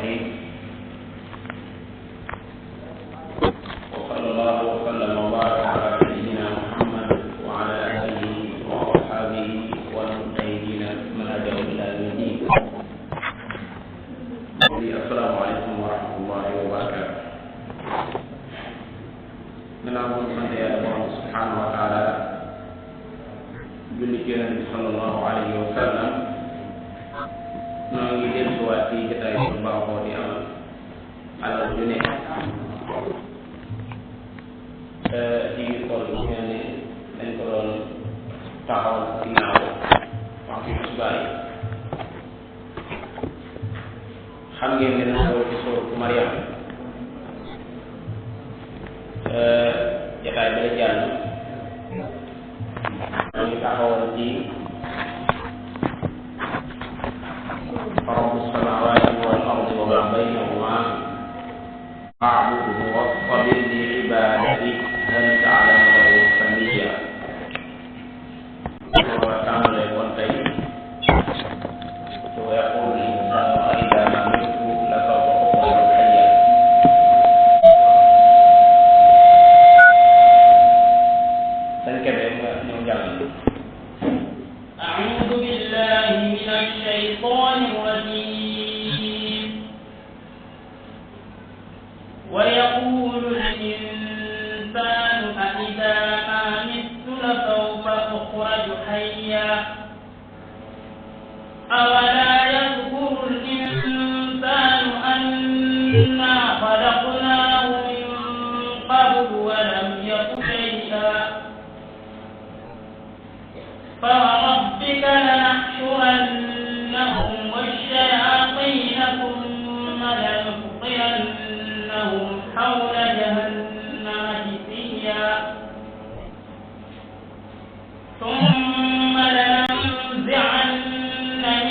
الرحيم وصلى الله وسلم وبارك على سيدنا محمد وعلى آله وأصحابه والمجتهدين من هداهم إلى يوم الدين. السلام عليكم ورحمة الله وبركاته. Menambah santai Allah Subhanahu wa Ta'ala, julli ci Nabi sallallahu alaihi wasallam. Noo ngi delluwaat ci jotaay bu baaxoo di am alal ju nekk ci biir tool bi nga ne dañ ko doon taxawal ginnaaw waxtu subaay xam ngeen ne dañ ko ci sourate Maryam jotaay ba la jàll ñu taxawal ci رب السماوات والأرض وما بينهما فاعبده واصطبر لعبادته هل تعلم له سميا. ويقول الإنسان أإذا ما مت لسوف أخرج حيا. أعوذ بالله من الشيطان الرجيم. ويقول الإنسان أإذا ما مت لسوف أخرج حيا. أولا يذكر الإنسان أنا خلقناه من قبل ولم يك شيئا. فوربك لنحشرنهم والشياطين ثم لنحضرنهم حول جهنم جثيا. ثم لننزعن من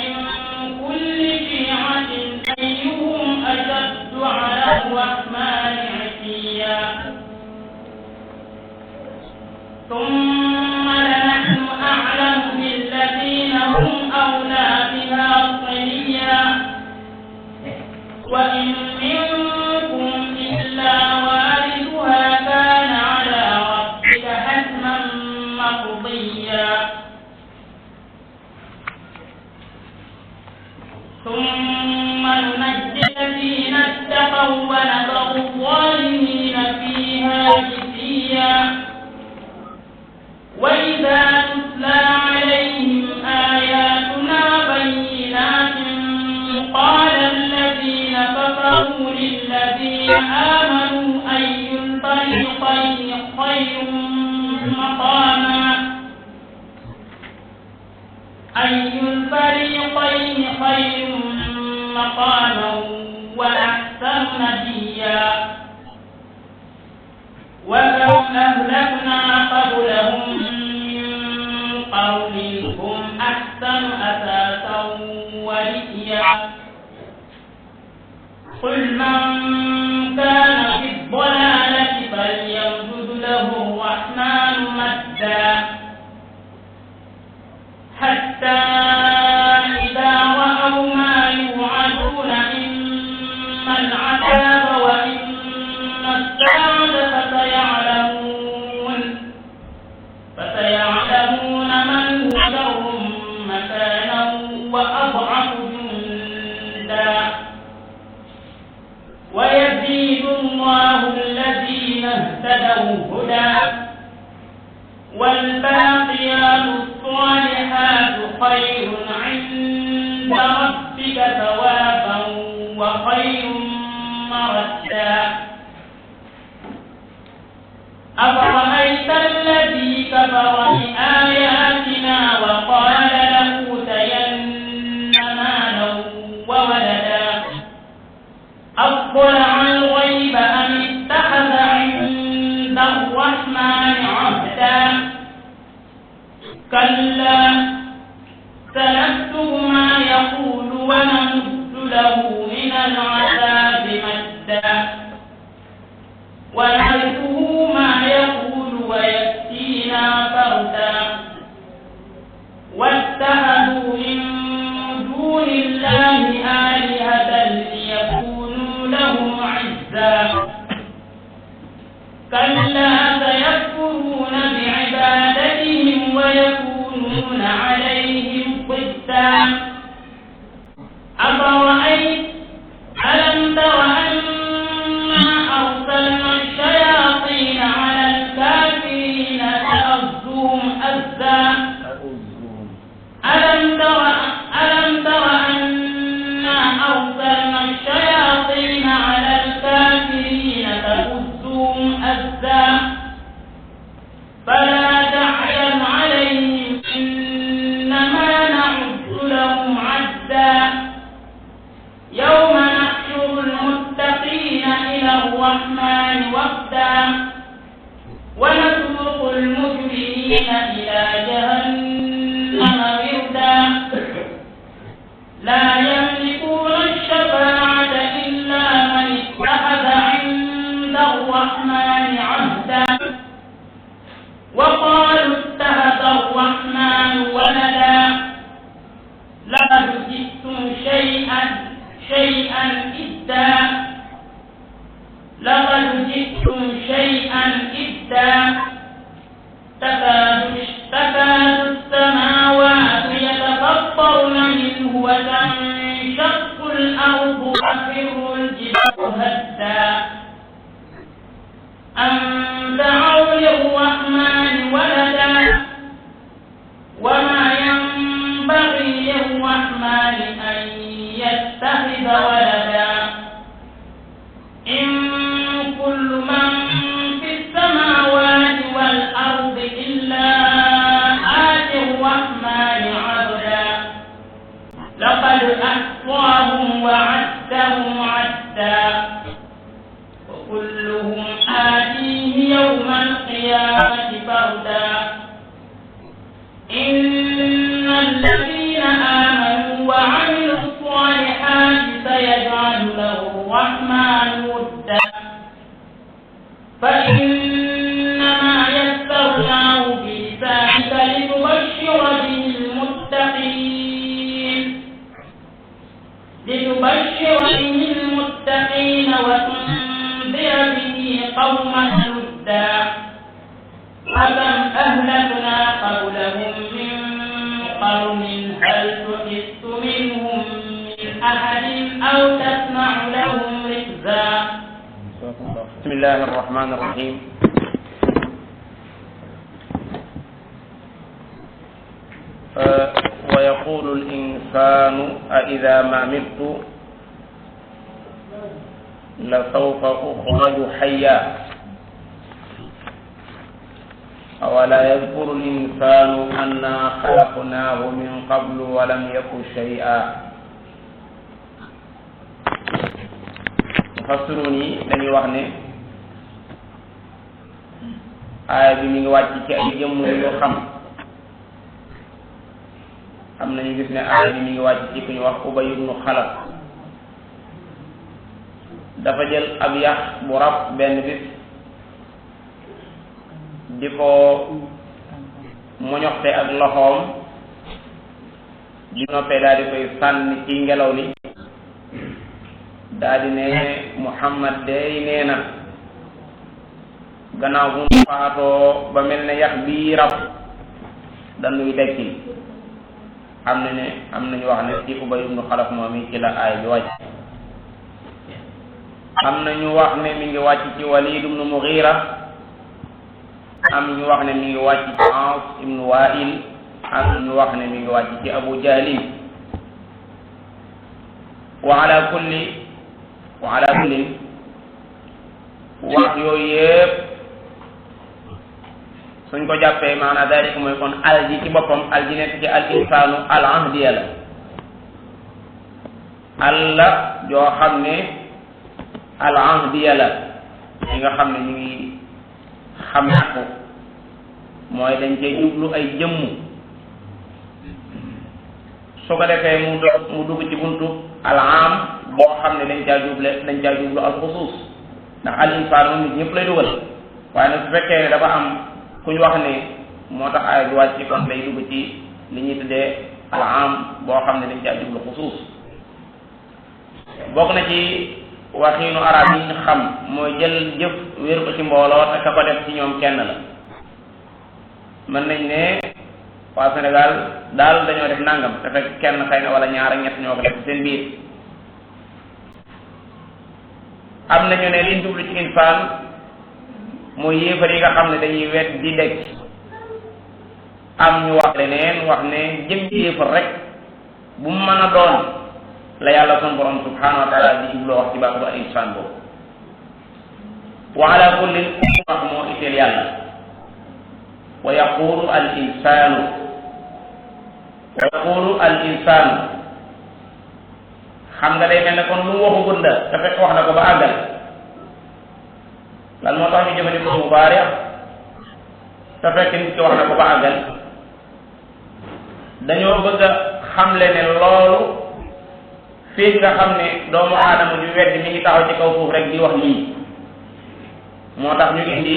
كل شيعة أيهم أشد على الرحمن عتيا. ثم لنحن أعلم بالذين هم أولى بها صليا. وإن منكم إلا واردها كان على ربك حتما مقضيا. ثم ننجي الذين اتقوا ونذر الظالمين فيها جثيا. وإذا تتلى عليهم آياتنا بينات قال الذين كفروا للذين آمنوا أي الفريقين خير مقاما وأحسن نديا. وكم أهلكنا قبلهم من قرن هم أحسن أثاثا ورئيا. قل من كان في الضلالة فليمدد له الرحمن مدا حتى إذا رأوا ما يوعدون إما العذاب وإما السعادة فسيعلمون من هو شر مكانا وأضعف جندا. ويزيد الله الذين اهتدوا هدى. والباقيات الصالحات خير عند ربك ثوابا وخير مردا. أفرأيت الذي كفر بآياتنا وقال لأوتين مالا وولدا. أطلع الغيب أم اتخذ عند الرحمن عهدا. كلا سنكتب ما يقول ونمد له من العذاب مدا. ونرثه ما يقول ويأتينا فردا. واتخذوا من دون الله آلهة ليكونوا الرحمن وفدا ونسوق المجرمين إلى جهنم وردا لا يملكون الشفاعة إلا من اتخذ عند الرحمن عهدا وقالوا اتخذ الرحمن ولدا لقد جئتم شيئا إدا لقد جئتم شيئا إدا تكاد السماوات يتفطرن منه وتنشق الأرض وتخر الجبال هدا أن دعوا للرحمن ولدا وما ينبغي للرحمن أن يتخذ ولدا إن كل من في السماوات والأرض إلا آتي الرحمن عبدا لقد أحصاهم وعدهم عدا وكلهم آتيه يوم القيامة فردا إن الذين آمنوا وعملوا الصالحات سيجعل له الرحمن ودا فإنما يسرناه بلسانك لتبشر به المتقين وتنذر به قوما لدا وكم أهلكنا قبلهم من قرن هل تحس منهم من أحد أو تسمع لهم ركزا بسم الله الرحمن الرحيم ويقول الإنسان أإذا ما مت لسوف أخرج حيا أولا يذكر الإنسان أنا خلقناه من قبل ولم يك شيئا mufassiruni dañuy wax ne aaya bi mi ngi wàcc ci ay jëmm yu xam am nañu gis ne aaya bi mi ngi wàcc ci ku ñu wax Ubay ibnu Xalaf dafa jël ab yax bu rab benn bis di ko moñoxte ak loxoom di noppee daal di koy sànni ci ngelaw li daal di ne Muhammad day nee na gannaaw bu mu faatoo ba mel ne yax bii rab dañuy dekki am nañu wax ne ci Ubay ibnu Xalaf moom yi ci la aay bi wàcc am nañu wax ne mi ngi wàcc ci Walid ibnu Mughira am ñu wax ne mi ngi wàcc ci Aas ibnu Wa'il am ñu wax ne mi ngi wàcc ci Abu Jahlin wa ala kullin wax yooyu yëpp suñ ko jàppee maanaam dalik mooy kon al ji ci boppam al ji nekk ci al insaanu al ahdiya la al la joo xam ne al ahdiya la ñi nga xam ne ñu ngi xam ko mooy dañ cee jublu ay jëmm su ko defee mu dugg ci buntu al am boo xam ne dañ caa jublu al xusuus ndax al insaan moom nit ñëpp lay dugal waaye nag su fekkee ne dafa am ku ñu wax ne moo tax aaya bi wàcc kon lay dugg ci li ñuy tuddee al am boo xam ne dañ caa jublu xusuus bokk na ci waxiinu arab yi ñu xam mooy jël jëf wér ko ci mbooloo te ka ko def ci ñoom kenn la mën nañ ne waa Sénégal daal dañoo def nangam te fekk kenn xëy na wala ñaar ak ñett ñoo ko def ci seen biir am nañu ne liñ jublu ci insaan mooy yéefar yi nga xam ne dañuy wet di dekk am ñu wax leneen wax ne jëm yéefar rek bu mu mën a doon la yàlla son borom subhanahu wa taala di jubloo wax ci baatu al insaan boobu wa ala kullin wax moo itteel yàlla wa yaqulu al insanu xam nga day mel ne kon lu mu waxu gunda te fekk wax na ko ba àggal lan moo tax ñu jëfandikoo mubaari te fekk nit ki wax na ko ba àggal dañoo bëgg a xamle ne loolu fii nga xam ne doomu aadama ju weddi mi ngi taxaw ci kaw suuf rek di wax lii moo tax ñu indi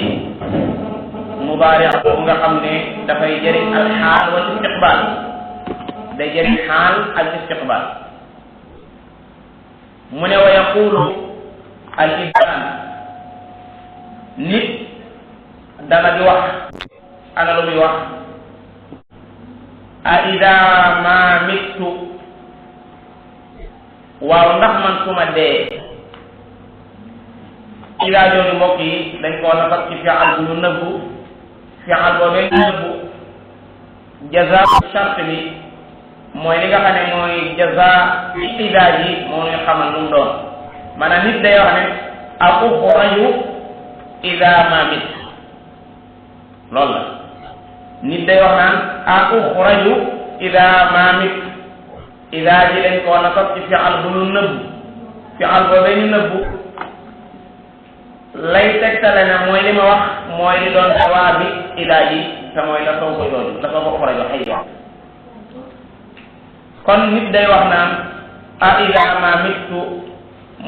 mubaari boobu nga xam ne dafay jëriñ al xaal wal istiqbaal day jëriñ xaal ak istiqbaal mu ne wa yaqulu al insaan nit dana di wax ana lu muy wax a ida ma mittu waaw ndax man su ma dee ida jooju mbokk yi dañ koo nafat ci fi'al bu ñu nëbbu fi'al boobee ñu nëbbu jaza charte bi mooy li nga xam ne mooy jaza ida ji moo ñuy xamal lu mu doon maanaam nit day wax ne a uxraju ida ma mit loolu la nit day wax naan a uxraju ida ma mit ida ji dañ koo nafat ci fi'al bu ñu nëbbu fi'al boobee ñu nëbbu lay tegtale na mooy li ma wax mooy li doon xawaa bi ida ji te mooy la soo ko doon la soo ko uxraju xayya kon nit day wax naan a ida ma mittu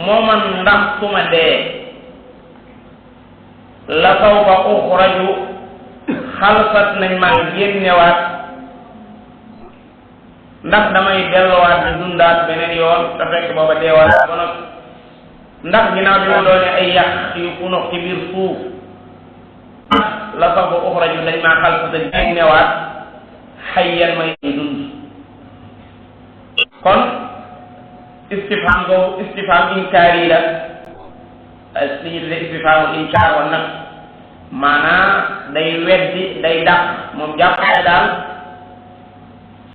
moo man ndax su ma dee la sawfa uxraju xalsat nañ maa génnewaat ndax damay delluwaat di dundaat beneen yoon te fekk booba deewaat ba noppi ndax ginnaaw bi ma doone ay yàq yu punux ci biir suuf la sawfa uxraju dañ maa xalsat génnewaat xayyan may dund kon istifham boobu istifham inkaari la li ñu tuddee istifham inkaar woon nag maanaa day weddi day dàq moom jàpp ne daal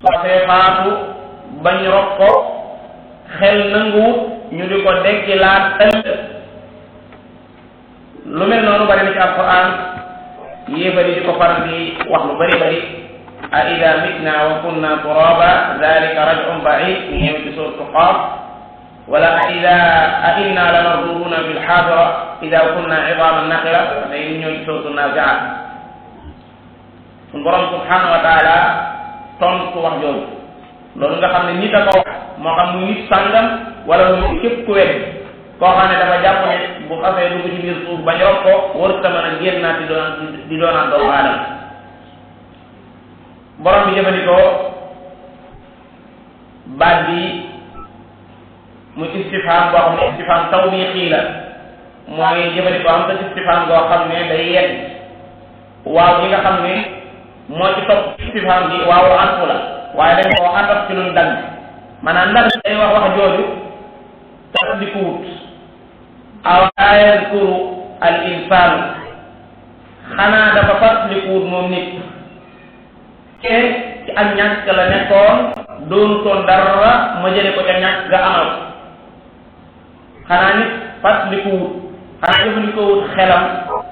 soo fee faatu bañ rob ko xel nanguwut ñu di ko dekki laat ëllëg lu mel noonu bari na ci alquran yéefari di ko faral di wax lu bari bari a ida mitna wa kunna turaba dalika raj'un ba'id ñëw ci suuratu Qaaf wala a inna la marduduna bil haadira ida kunna idaman naxira day ñëw ci suuratu Naazi'aat suñu borom subhanahu wa taala tontu wax jooju loolu nga xam ne nit a ko wax moo xam muy nit sàngam wala muy képp ku wedd koo xam ne dafa jàpp ne bu xasee dugg ci biir suuf bañ rob ko warut a mën a génnaat di doonaat doomu aadama borom bi jëfandikoo baat bi muy istifham boo xam ne istifham tawbiixi la mooy jëfandikoo am te istifham boo xam ne day yedd waaw yi nga xam ne moo ci topp istifham bi waaw anfu la waaye dañ koo àndat ci luñ dagg maanaam ndax day wax jooju tax di ko wut aw laa yadkuru al insaanu xanaa dafa fàttalikuwut moom nit kenn ci ak ñàkk la nekkoon doonutoon dara ma jële ko ca ñàkk nga amal xanaa nit fàttalikuwut xanaa jëfandikoowut xelam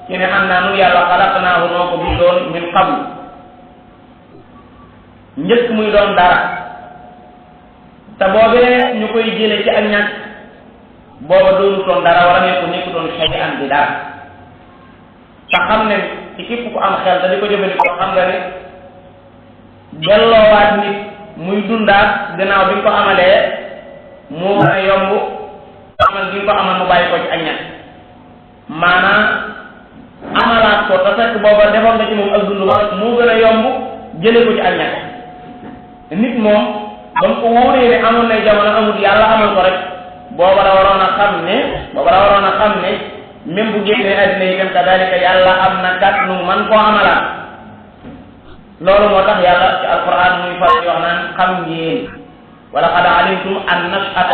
ci ne xam naa nu yàlla xalaqnaahu noo ko bindoon min qabl njëkk muy doon dara te boobee ñu koy jële ci ak ñàkk booba doonutoon dara wala nekkutoon xëy an bi dara te xam ne ci képp ku am xel te di ko jëfandikoo xam nga ne delloowaat nit muy dundaat gannaaw bi nga ko amalee moo gën a yomb amal bi nga ko amal mu bàyyi ko ci ak ñàkk maanaam amalaat ko te fekk booba defoon nga ci moom ak dund ba moo gën a yomb jële ko ci ak ñàkk nit moom ba mu ko wóoree ne amoon nay jamono amul yàlla amal ko rek booba la waroon a xam ne même bu génnee addina yi dem kadalika yàlla am na kat nu man koo amalaat loolu moo tax yàlla ci alquran muy far di wax naan xam ngeen wala qad alimtum an nash'ata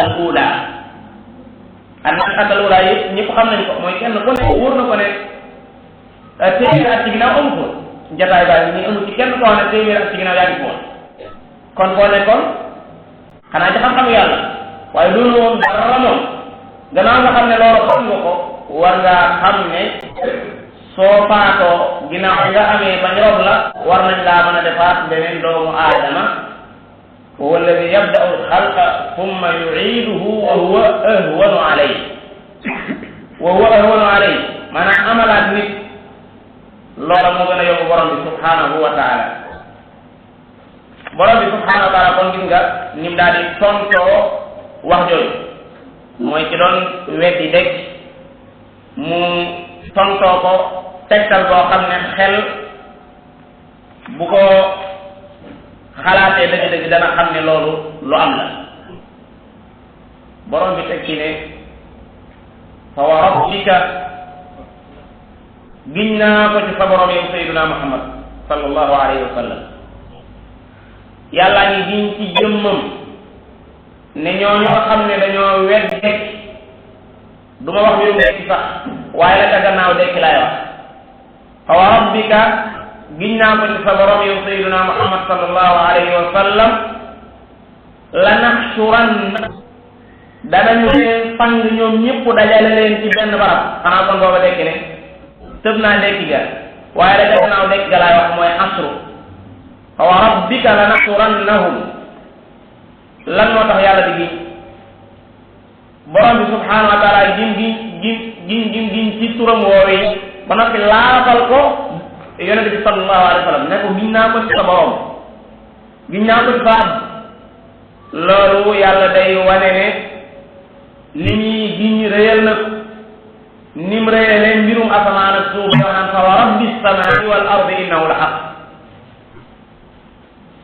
al ula yëpp ñëpp xam nañ ko mooy kenn ku ne wóor na ko ne téeméeri at ci ginnaaw amu ko jataay baa ni amu ci kenn koo xam ne téeméeri at ci ginnaaw yaa ngi foon kon foo nekkoon xanaa ci xam-xamu yàlla waaye loolu woon dara moom gannaaw nga xam ne loolu xam nga ko war ngaa xam ne soo faatoo ginnaaw nga amee bañ rob la war nañ laa mën a defaat beneen doomu aadama huwa alladi yabda'u al-xalqa thumma yu'iiduhu wa huwa ahwanu alayhi maanaam amalaat nit loola moo gën a yomb borom bi subhanahu wa taala. borom bi subhanahu wa taala kon gis nga nim daal di tontoo wax jooju mooy ci doon weddi dëkk mu tontoo ko tegtal boo xam ne xel bu ko xalaatee dëgg-dëgg dana xam ne loolu lu am la. borom bi teg ci ne fa wa rabbika giñ naa ko ci sa borom yow sayyiduna Muhammad sallallahu alayhi wa sallam yàllaa ngi giñ ci jëmmam ne ñoo ñoo xam ne dañoo wedd dekk du ma wax mbirum dekk sax waaye la ca gannaaw dekk laay wax fa wa rabbika giñ naa ko ci sa borom yow sayyiduna Muhammad sallallahu alayhi wa sallam la naxsuranna danañu leen fang ñoom ñëpp dajale leen ci benn barab xanaa kon booba dekk ne tëb naa dekki ga waaye la ca gannaaw dekk ga laay wax mooy asru fa wa rabbika la naxsurannahum lan moo tax yàlla di giñ borom bi subhanahu wa taala giñ ci turam woowee ba noppi laafal ko yonente bi sallallahu alayhi wa sallam ne ko giñ naa ko ci sa borom giñ naa ko ci sa ab loolu yàlla day wane ne li ñuy giñ réyal na nim réyalee mbirum asamaan ak suuf yoo naan fa wa rabbi samaai wal ardi innahu la xaq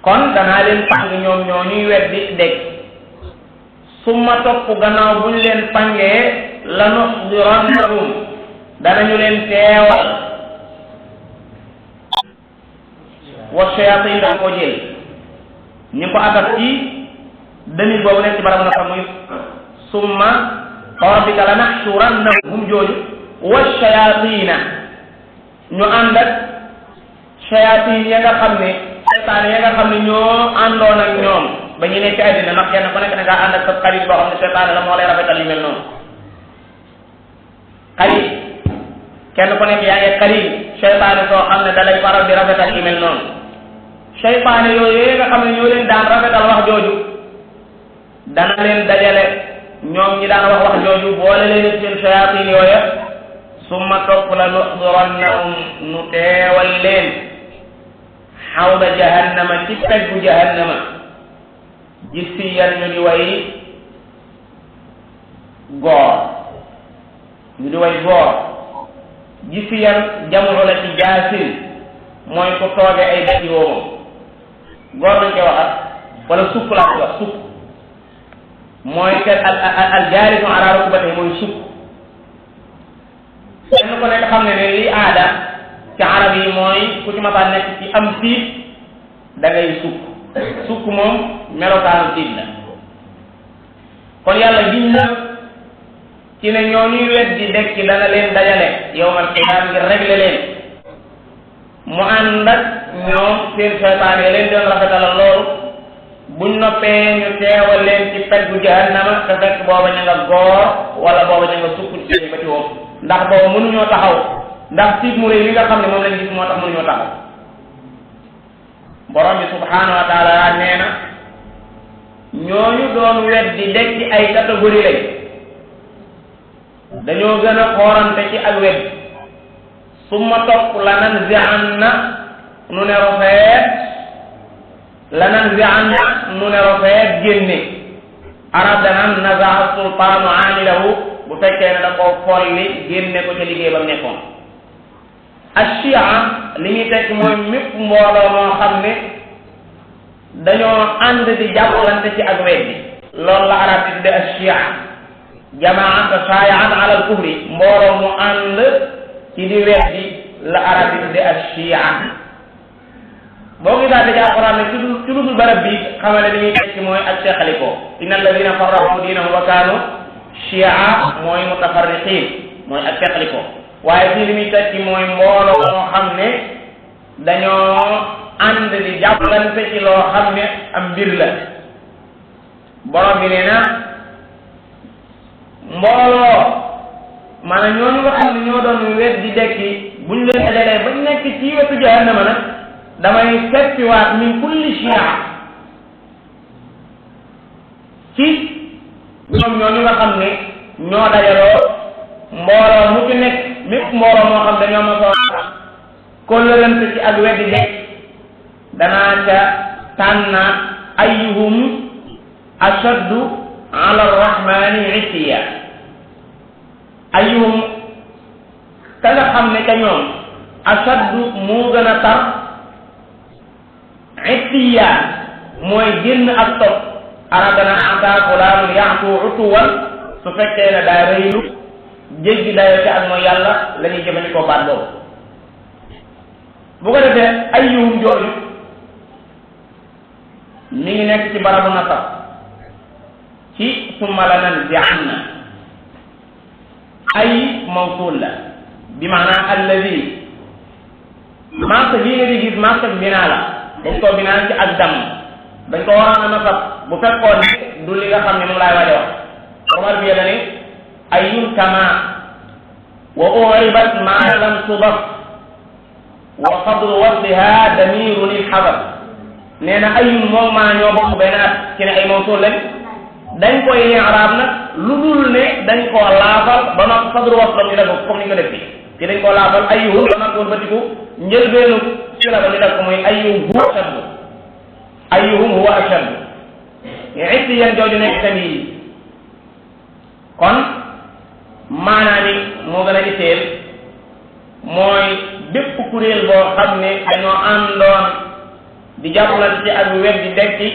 kon danaa leen pang ñoom ñoo ñuy weddi dégg summa topp gannaaw buñ leen pangee la nuxdirannahum danañu leen teewal wa shayatin dañ ko jël ñi ko atat ci demir boobu nekk ci barab na sax muy summa fa rabbika la naxsurannahum jooju wa shayatina ñu ànd ak shayatin ya nga xam ne seytaane ya nga xam ne ñoo àndoon ak ñoom ba ñu nekk ci àddina ndax kenn ku nekk ne nga ànd ak sa xarit boo xam ne seytaane la moo lay rafetal yu mel noonu xarit kenn ku nekk yaa ngi xarit seytaane soo xam ne da lay faral di rafetal yu mel noonu seytaane yooyu nga xam ne ñoo leen daan rafetal wax jooju dana leen dajale ñoom ñi daan wax jooju boole leen seen shayatin yooya summa topp la nuxdirannahum nu teewal leen xawda jahannama ci peggu jahannama jisiyan ñu di way góor ñu di way góor jisiyan jamu la ci jaasin mooy ko tooge ay bët yoomam góor lañ koy waxat wala sukk laa ko wax sukk mooy que al jaalisu ala rukbatihi mooy sukk kenn ko nekk xam ne ne li aada ci arab yi mooy ku ci masaa nekk ci am tiit da ngay sukk moom melokaanu tiit la kon yàlla giñ na ci ne ñoo ñuy weddi dekki dana leen dajale yawmal qiyaama ngir régler leen mu ànd ak ñoom seen seytaan yi leen doon rafetalal loolu buñ noppee ñu teewal leen ci peggu jahannama te fekk booba ña nga góor wala booba ña nga sukk ci ba ci woom ndax booba mënuñoo taxaw ndax tiit mu réy li nga xam ne moom lañ gis moo tax mënuñoo taxaw borom bi subhanahu wa taala nee na ñooñu doon weddi dekki ay catégorie lañ dañoo gën a xoorante ci ak weddi summa topp la nanzi'anna nu ne rofeet la nanzi'anna nu ne rofeet génne arab danaan nazaa sultaanu aamilahu bu fekkee ne da koo folli génne ko ca liggéey ba mu nekkoon ashia li ñuy tekk mooy mépp mbooloo moo xam ne dañoo ànd di jàppalante ci ak weddi loolu la arab di tudde ashia jamaa tasaayaat ala al kufri mbooloo mu ànd ci di weddi la arab di tudde ashia boo gisaa di alquran ne ci lu dul barab bi xamale li ñuy tekk mooy ak teqalikoo inna alladina farraqu diinahum wa kaanu shia mooy mutafarriqin mooy ak teqalikoo waaye fii li muy tekki mooy mbooloo moo xam ne dañoo ànd di jàppalante ci loo xam ne am mbir la borom bi nee na mbooloo maanaam ñooñu nga xam ne ñoo doon wet di dekki buñ leen dajalee bañ nekk ci wetu jahannama nag damay seppiwaat min kulli shia ci ñoom ñooñu nga xam ne ñoo dajaloo mbooloo mu ci nekk mépp mbooloo moo xam dañoo ma soo kóllërante ci ak weddi dekk danaa ca tànnaat ayyuhum ashaddu ala arrahmani itiya ayyuhum ka nga xam ne ca ñoom ashaddu moo gën a tar itiya mooy génn ak topp arab dana ata fulaanun yaatu utuwan su fekkee ne daa rëylu jéggi dayo ci ak mooy yàlla la ñuy jëfandikoo baat boobu bu ko defee ayyuhum jooju mi ngi nekk ci barabu nasab ci summa la nanzi'anna ay mawsul la bi maanaam alladi marque bii nga di gis marque binaa la dañ koo binaa ci ak damm dañ ko waroon a nasab bu fekkoon ne du li nga xam ne moom laay waaj a wax Omar bi la ne ayyul kama wa uribat ma lam tudaf wa fadlu wasliha damirun il xabar nee na ayun moom maa ñoo bokk benn at ci ne ay mawsul lañ dañ koy i'raab nag lu dul ne dañ koo laafal ba nag fadlu waslam ñu def ko comme ni ko def fii ci dañ koo laafal ayyuhum ba nag wëlbatiku njëlbeenu ci la ba ñu def ko muy ayyuhum huwa ashaddu ayyuhum huwa ashaddu itti yan jooju nekk tamit kon maanaa ni moo gën a itteel mooy bépp kuréel boo xam ne dañoo àndoon di jàppalante ci ak wet di dekki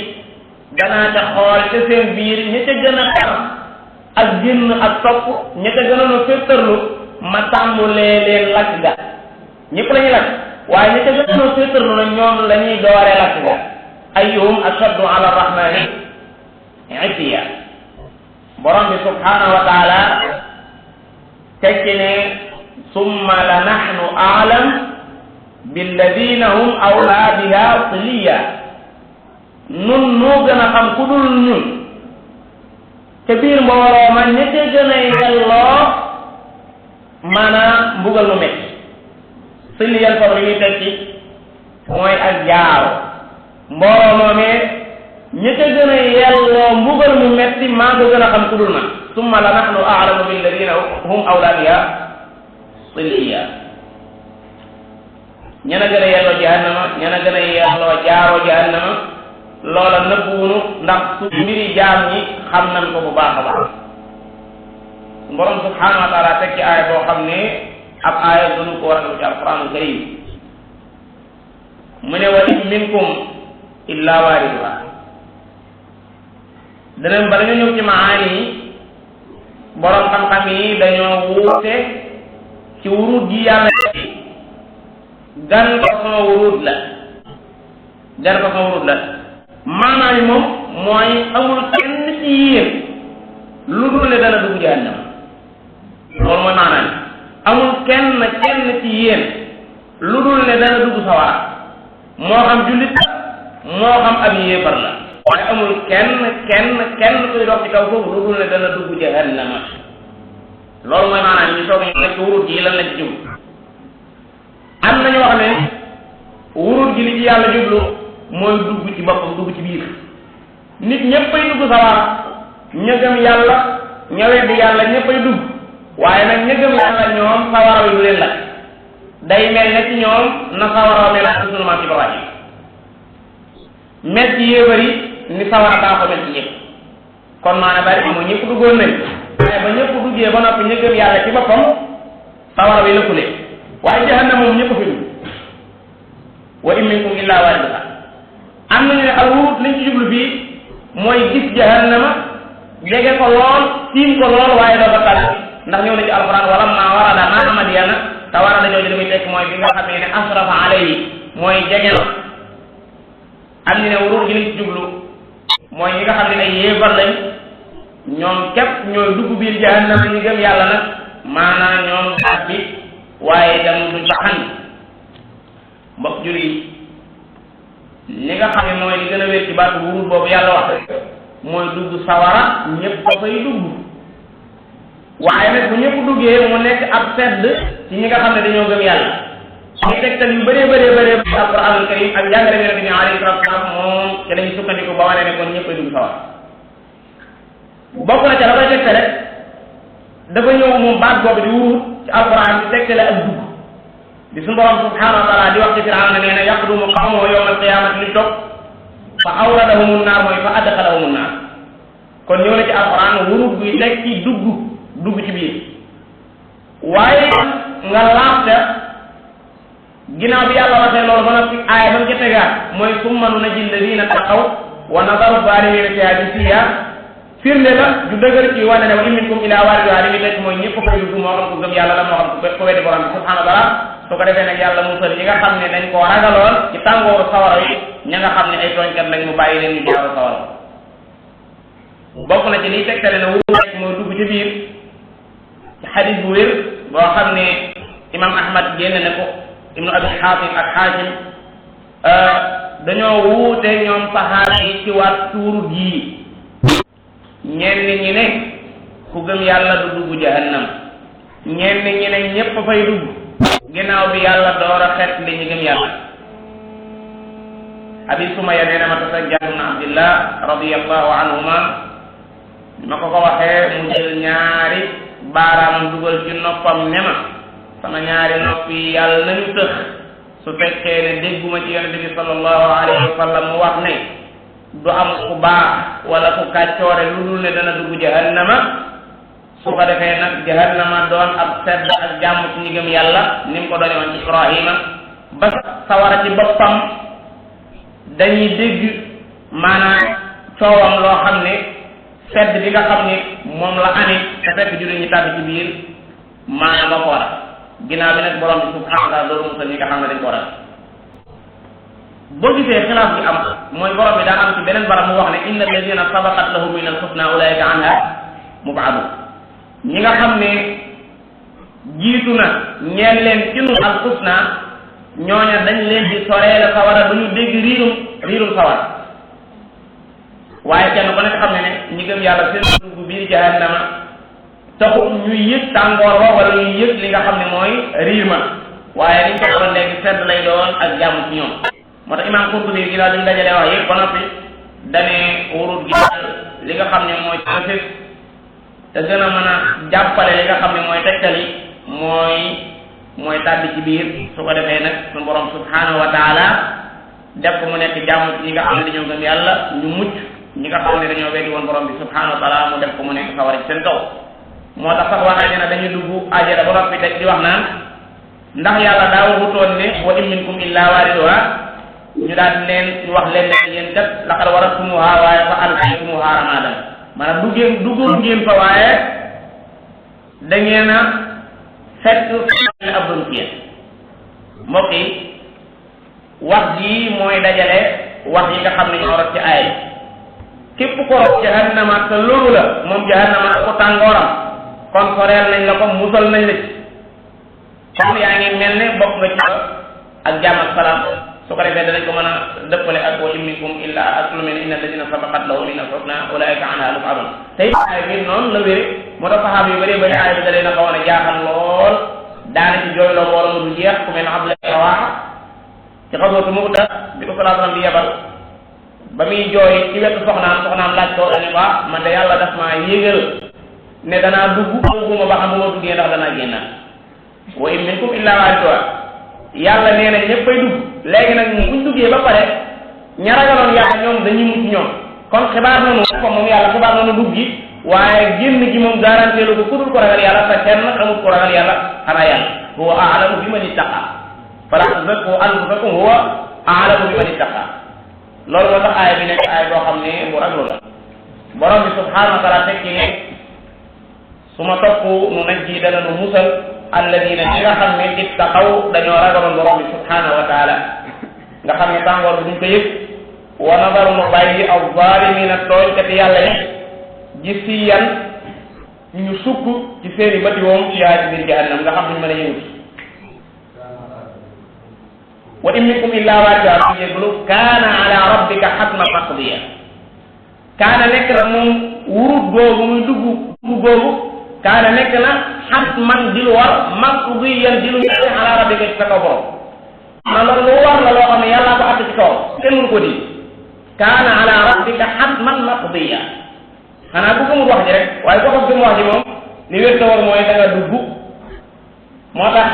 danaa ca xool ca seen biir ña ca gën a xar ak génn ak topp ña ca gënoon a féttarlu ma tàmbulee leen lakk ga ñëpp la ñuy lakk waaye ña ca gënoon a féttarlu na ñoom la ñuy dooree lakk ga ayyuhum ashaddu ala rahmani itiya borom bi subhanahu wa taala tekki ne summa la nahnu a'lam billadina hum awla biha siliya nun noo gën a xam ku dul ñun te biir mbooloo ma ña ca gën a yelloo maanaam mbugal mu metti siliyan foofu li ñuy tekki mooy ak jaaro mbooloo moomee ña ca gën a yelloo mbugal mu metti maa ko gën a xam ku dul man summa la nahnu a'lamu billadina hum awla biha siliya ñana gën a yelloo jahannama ñana gën a yelloo jaaroo jahannama loola nëbbuwunu ndax su mbiri jaam ñi xam nañ ko bu baax a baax borom subhanahu wa taala teg ci aaya boo xam ne ab aaya dunu ko war a ci alquranul karim mu ne wa in minkum illa waariduha danañ ba dañu ñëw ci maani yi borom xam-xam yi dañoo wuute ci wurut gi yàlla gan façon wurut la maanaa yi moom mooy amul kenn ci yéen lu dul ne dana dugg jahannama loolu mooy maanaa yi amul kenn ci yéen lu dul ne dana dugg sawara moo xam jullit moo xam ab yéefar la waaye amul kenn kuy dox ci kaw foofu lu dul ne dana dugg jahannama loolu mooy maanaa yi ñu soog a nekk wurut yi lan lañ ci jub am nañu wax ne wurut gi li ci yàlla jublu mooy dugg ci boppam dugg ci biir nit ñëppay dugg sawara ña gëm yàlla ña weddi yàlla ñëppay dugg waaye nag ña gëm yàlla ñoom sawara wi du leen lakk day mel ne ci ñoom na sawara mel ak sunu maam Ibrahima mel ci yéefar yi ni sawara daa ko mel ci ñëpp kon maanaam bari mooy ñëpp duggoon nañ waaye ba ñëpp duggee ba noppi ña gëm yàlla ci boppam sawara wi lëkkule waaye jahannam moom ñëpp fi dugg wa in minkum illa waariduha am nañu ne al wurut liñ ci jublu fii mooy gis jahannama jege ko lool tiim ko lool waaye doo ko tàll ndax ñëw na ci alquran wala ma warada maa Madyana te warada jooju li muy tekk mooy bi nga xam ne asrafa alayhi mooy jege na am ñu ne wurut gi liñ ci jublu mooy ñi nga xam ne ay yéefar lañ ñoom képp ñooy dugg biir jahannama ñu gëm yàlla nag maanaam ñoom daat bi waaye dem duñ fa xam mbokk jur yi li nga xam ne mooy li gën a wér ci baatu wurut boobu yàlla wax mooy dugg sawara ñëpp ko fay dugg waaye nag bu ñëpp duggee mu nekk ab sedd ci ñi nga xam ne dañoo gëm yàlla ay tegtal yu bëree alquranul karim ak njàngale yonente bi alayhi salatu wasalam moom ci lañu sukkandiku ba wane ne kon ñëpp ay dugg sawara bokk na ca la koy tegtale dafa ñëw moom baat boobu di wurut ci alquran bi tegtale ak dugg di suñu borom subhanahu wa taala di wax ci Firawna nee na yaqdumu qawmahu yawma alqiyamati li toog fa awradahumu naar mooy fa adxalahumu naar kon ñëw na ci alquran wurut buy teg ci dugg ci biir waaye nga laafta ginnaaw bi yàlla waxee loolu ba noppi aaya ba nga ca tegaat mooy summa nunajji alladina taqaw wa nadaru zaalimina fiha jisiya firnde la ju dëgër ci wane ne wa in minkum ila waariduha li muy tekk mooy ñëpp fay dugg moo xam ku gëm yàlla la moo xam ku weddi borom bi subhanahu wa taala su ko defee nag yàlla musal ñi nga xam ne dañ koo ragaloon ci tàngooru sawara yi ña nga xam ne ay tooñkat lañ mu bàyyi leen ñu jaaru sawara bokk na ci liy tegtale na wuru rek moo dugg ci biir ci xadis bu wér boo xam ne imam ahmad génn ne ko ibnu abi xaatim ak xaakim dañoo wuute ñoom saxaaba yi ci waat tuuru gii ñenn ñi ne ku gëm yàlla du dugg jahannam ñenn ñi ne ñépp fay dugg ginnaaw bi yàlla door a xet li ñu gëm yàlla abi sumaya nee na ma tasa jaabir ibn abdillah radiyallahu anhuma ma ko waxee mu jël ñaari baaraamam dugal ci noppam ne ma sama ñaari nopp yi yàlla nañu tëx su fekkee ne dégguma ci yonente bi sallallahu alayhi wa sallam mu wax ne du am ku baax wala ku kàccoore lu dul ne dana dugg jahannama su ko defee nag jahannama doon ab sedd ak jàmm ci ñi gëm yàlla ni mu ko doone woon ci Ibrahima ba sawara ci boppam dañuy dégg maanaam coowam loo xam ne sedd bi nga xam ne moom la amee te fekk jullit ñi tàbbi ci biir maanaam ba ko war a ginnaaw bi nag borom bi subhanahu wa taala loolu musal ñi nga xam ne dañ ko war a boo gisee xilaaf bi am mooy borom bi daa am ci beneen barab mu wax ne inna alladina sabaqat lahum min alxusna ulaika anha mubadun ñi nga xam ne jiitu na ñeen leen ci nu alxusna ñooña dañ leen di soree la sawara ba ñu dégg riirum sawara waaye kenn ku nekk xam ne ñi gëm yàlla seen dugg biir jahannama taxu ñuy yëg tàngoor wa wala ñuy yëg li nga xam ne mooy riir ma waaye liñ ko xamal léegi sedd lay doon ak jàmm ci ñoom moo tax imam Qurtubi gi daal duñ dajale wax yëpp ba noppi dane wurut gi li nga xam ne mooy tafis te gën a mën a jàppale li nga xam ne mooy tegtali mooy tàbbi ci biir su ko defee nag suñu borom subhanahu wa taala def ko mu nekk jàmm ci ñi nga xam ne dañoo gëm yàlla ñu mucc ñi nga xam ne dañoo weddi woon borom bi subhanahu wa taala mu def ko mu nekk sawara ci seen kaw moo tax sax wax nañ ne dañuy dugg ajara ba noppi teg di wax naan ndax yàlla daa waxutoon ne wa in minkum illa waariduha ñu daal leen ñu wax leen ne yéen kat laqad waradtumuha waaye fa alqaytumuha ramadan maanaam duggoon ngeen fa waaye da ngeen a fekk ab doon ci yéen mbokk yi wax ji mooy dajale wax yi nga xam ne ñoo rot ci aay képp ko rot jahannama te loolu la moom jahannama ak ko tàngooram kon soreel nañ la ko musal nañ la ci kon yaa ngi mel ne bokk nga ci ak jàmm ak salaam su ko defee danañ ko mën a dëppale ak wa in minkum illa ak lu mel ne inna alladina sabaqat lahum min alhusna ulaika anha mubadun tey aay bi noonu la wére moo tax saxaaba yu bëree bëri aay bi da leen a xawoon a jaaxal lool daana ci jooy loo wala mu du jeex ku mel ne Abdullah Rawaha ci xasootu Mu'ta bi ko sallallahu alayhi wasallam di yebal ba muy jooy ci wetu soxnaam laaj ko dane ba man de yàlla daf maa yéegal ne danaa dugg xamuma ba xam bu ma duggee ndax danaa génnaat wa in minkum illa waariduha yàlla nee na ñëpp fay dugg léegi nag buñ duggee ba pare ña ragaloon yàlla ñoom dañuy mucc ñoom kon xibaar noonu ko moom yàlla xibaar noonu dugg gi waaye génn gi moom garanté lu ko ku dul ko ragal yàlla te kenn xamul ko ragal yàlla xanaa yàlla huwa a'lamu bi man ittaqa fala tuzakku anfusakum huwa a'lamu bi man ittaqa loolu moo tax aaya bi nekk aaya boo xam ne bu raglu la borom bi subhanahu wa taala tekki ne su ma topp nu najji dana nu musal alladina ñi nga xam ne ittaqaw dañoo ragaloon borom bi subhanahu wa taala nga xam ne tàngoor bi duñ ko yëg wa nadaru nu bàyyi aw zalimina tooñkati yàlla yi gis si yan ñu sukk ci seeni bëti woom ci yaay ci biir jahannam nga xam duñu mën a yëngu wa in minkum illa waariduha yéglu kaana ala rabbika hatman maqdiya kaana nekk na moom wurut googu muy dugg googu kaana nekk na hatman di lu war maqdiyan di lu nekk ala rabbika ci sa kaw borom na loolu lu war la loo xam ne yàllaa ko àtt ci kaw kenn mënu ko di kaana ala rabbika hatman maqdiya xanaa bu gëmul wax ji rek waaye boo ko gëm wax ji moom li wér ta war mooy da nga dugg moo tax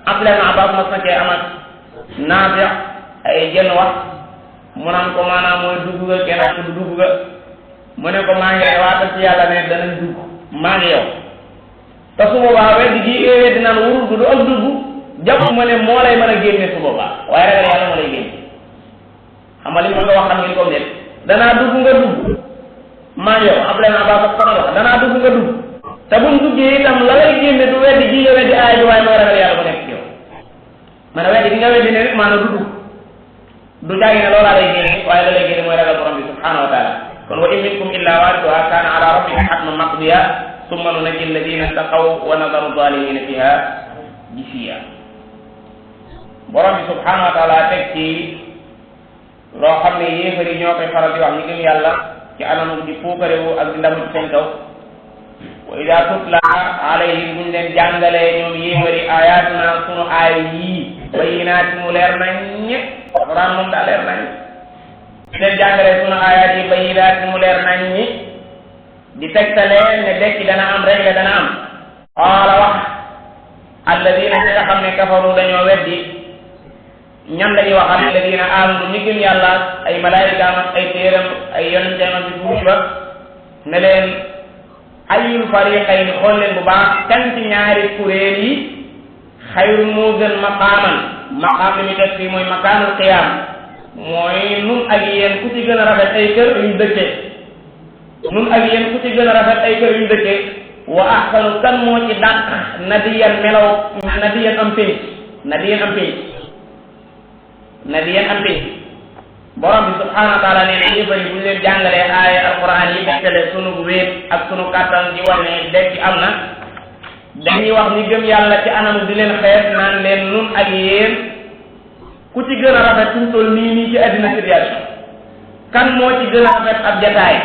Abdullah ibn Abbas mas na cee am ak Naafi' ay jën wax mu naan ko maanaam mooy dugg nga kenn ak du dugg nga mu ne ko maa ngi lay waatal ci yàlla ne danañ dugg maa ngi yow te su boobaa weddi gi weddi naan wurul du ak dugg jàpp ma ne moo lay mën a génne su boobaa waaye ragal yàlla moo lay génne xam nga li ma ko wax xam ngeen ko net danaa dugg nga dugg maa ngi yow Abdullah ibn Abbas ak wax danaa dugg nga dugg te buñ duggee itam la lay génne du weddi gi nga weddi aay bi waaye mooy ragal yàlla bu nekk ci yow man a weddi gi nga weddi ne rek maanaam du dugg du jaagi ne loolaa lay génne waaye la lay génne mooy ragal borom bi subhanahu wa taala kon wa in minkum illa waariduha kaana ala rabbika hatman maqdiya summa nunajji alladina taqaw wa nadaru zalimina fiha jisiya borom bi subhanahu wa taala teg ci loo xam ne yéefar yi ñoo koy faral di wax ñi gëm yàlla ci anam di puukarewu ak di ndamu ci seen kaw wa ida tutla alayhim buñ leen jàngalee ñoom yéefar yi ayatuna sunu aay yii bayinaati mu leer nañ ñëpp alquran moom daa leer nañ leen jàngalee sunu ayaat yi bayinaati mu leer nañ ñi di tegtalee ne dekki dana am réglé dana am qaala wax alladina ñi nga xam ne kafaru dañoo weddi ñan lañuy waxal alladina amanu ñi gëm yàlla ay malaayikaam ak ay téeram ay yonenteem ak buuj ba ne leen ayul fariqayn xool leen bu baax kan ci ñaari kuréel yi xayrun moo gën maqaaman maqaam li mu def fii mooy makaanul qiyaam mooy nun ak yéen ku ci gën a rafet ay kër yuñ dëkkee nun ak yéen ku ci gën a rafet ay kër yuñ dëkkee wa ahsanu kan moo ci dàq nadiyan melaw nadiyan am pénc nadiyan am pénc nadiyan am pénc borom bi subhanahu wa taala nee na yéefar yi bu ñu leen jàngalee aaya alquran yi dekkale sunu wéet ak sunu kàttan di wane dekki am na dañuy wax ni gëm yàlla ci anam di leen xeet naan leen nun ak yéen ku ci gën a rafet suñ toll nii ci àddina situation kan moo ci gën a rafet ab jataay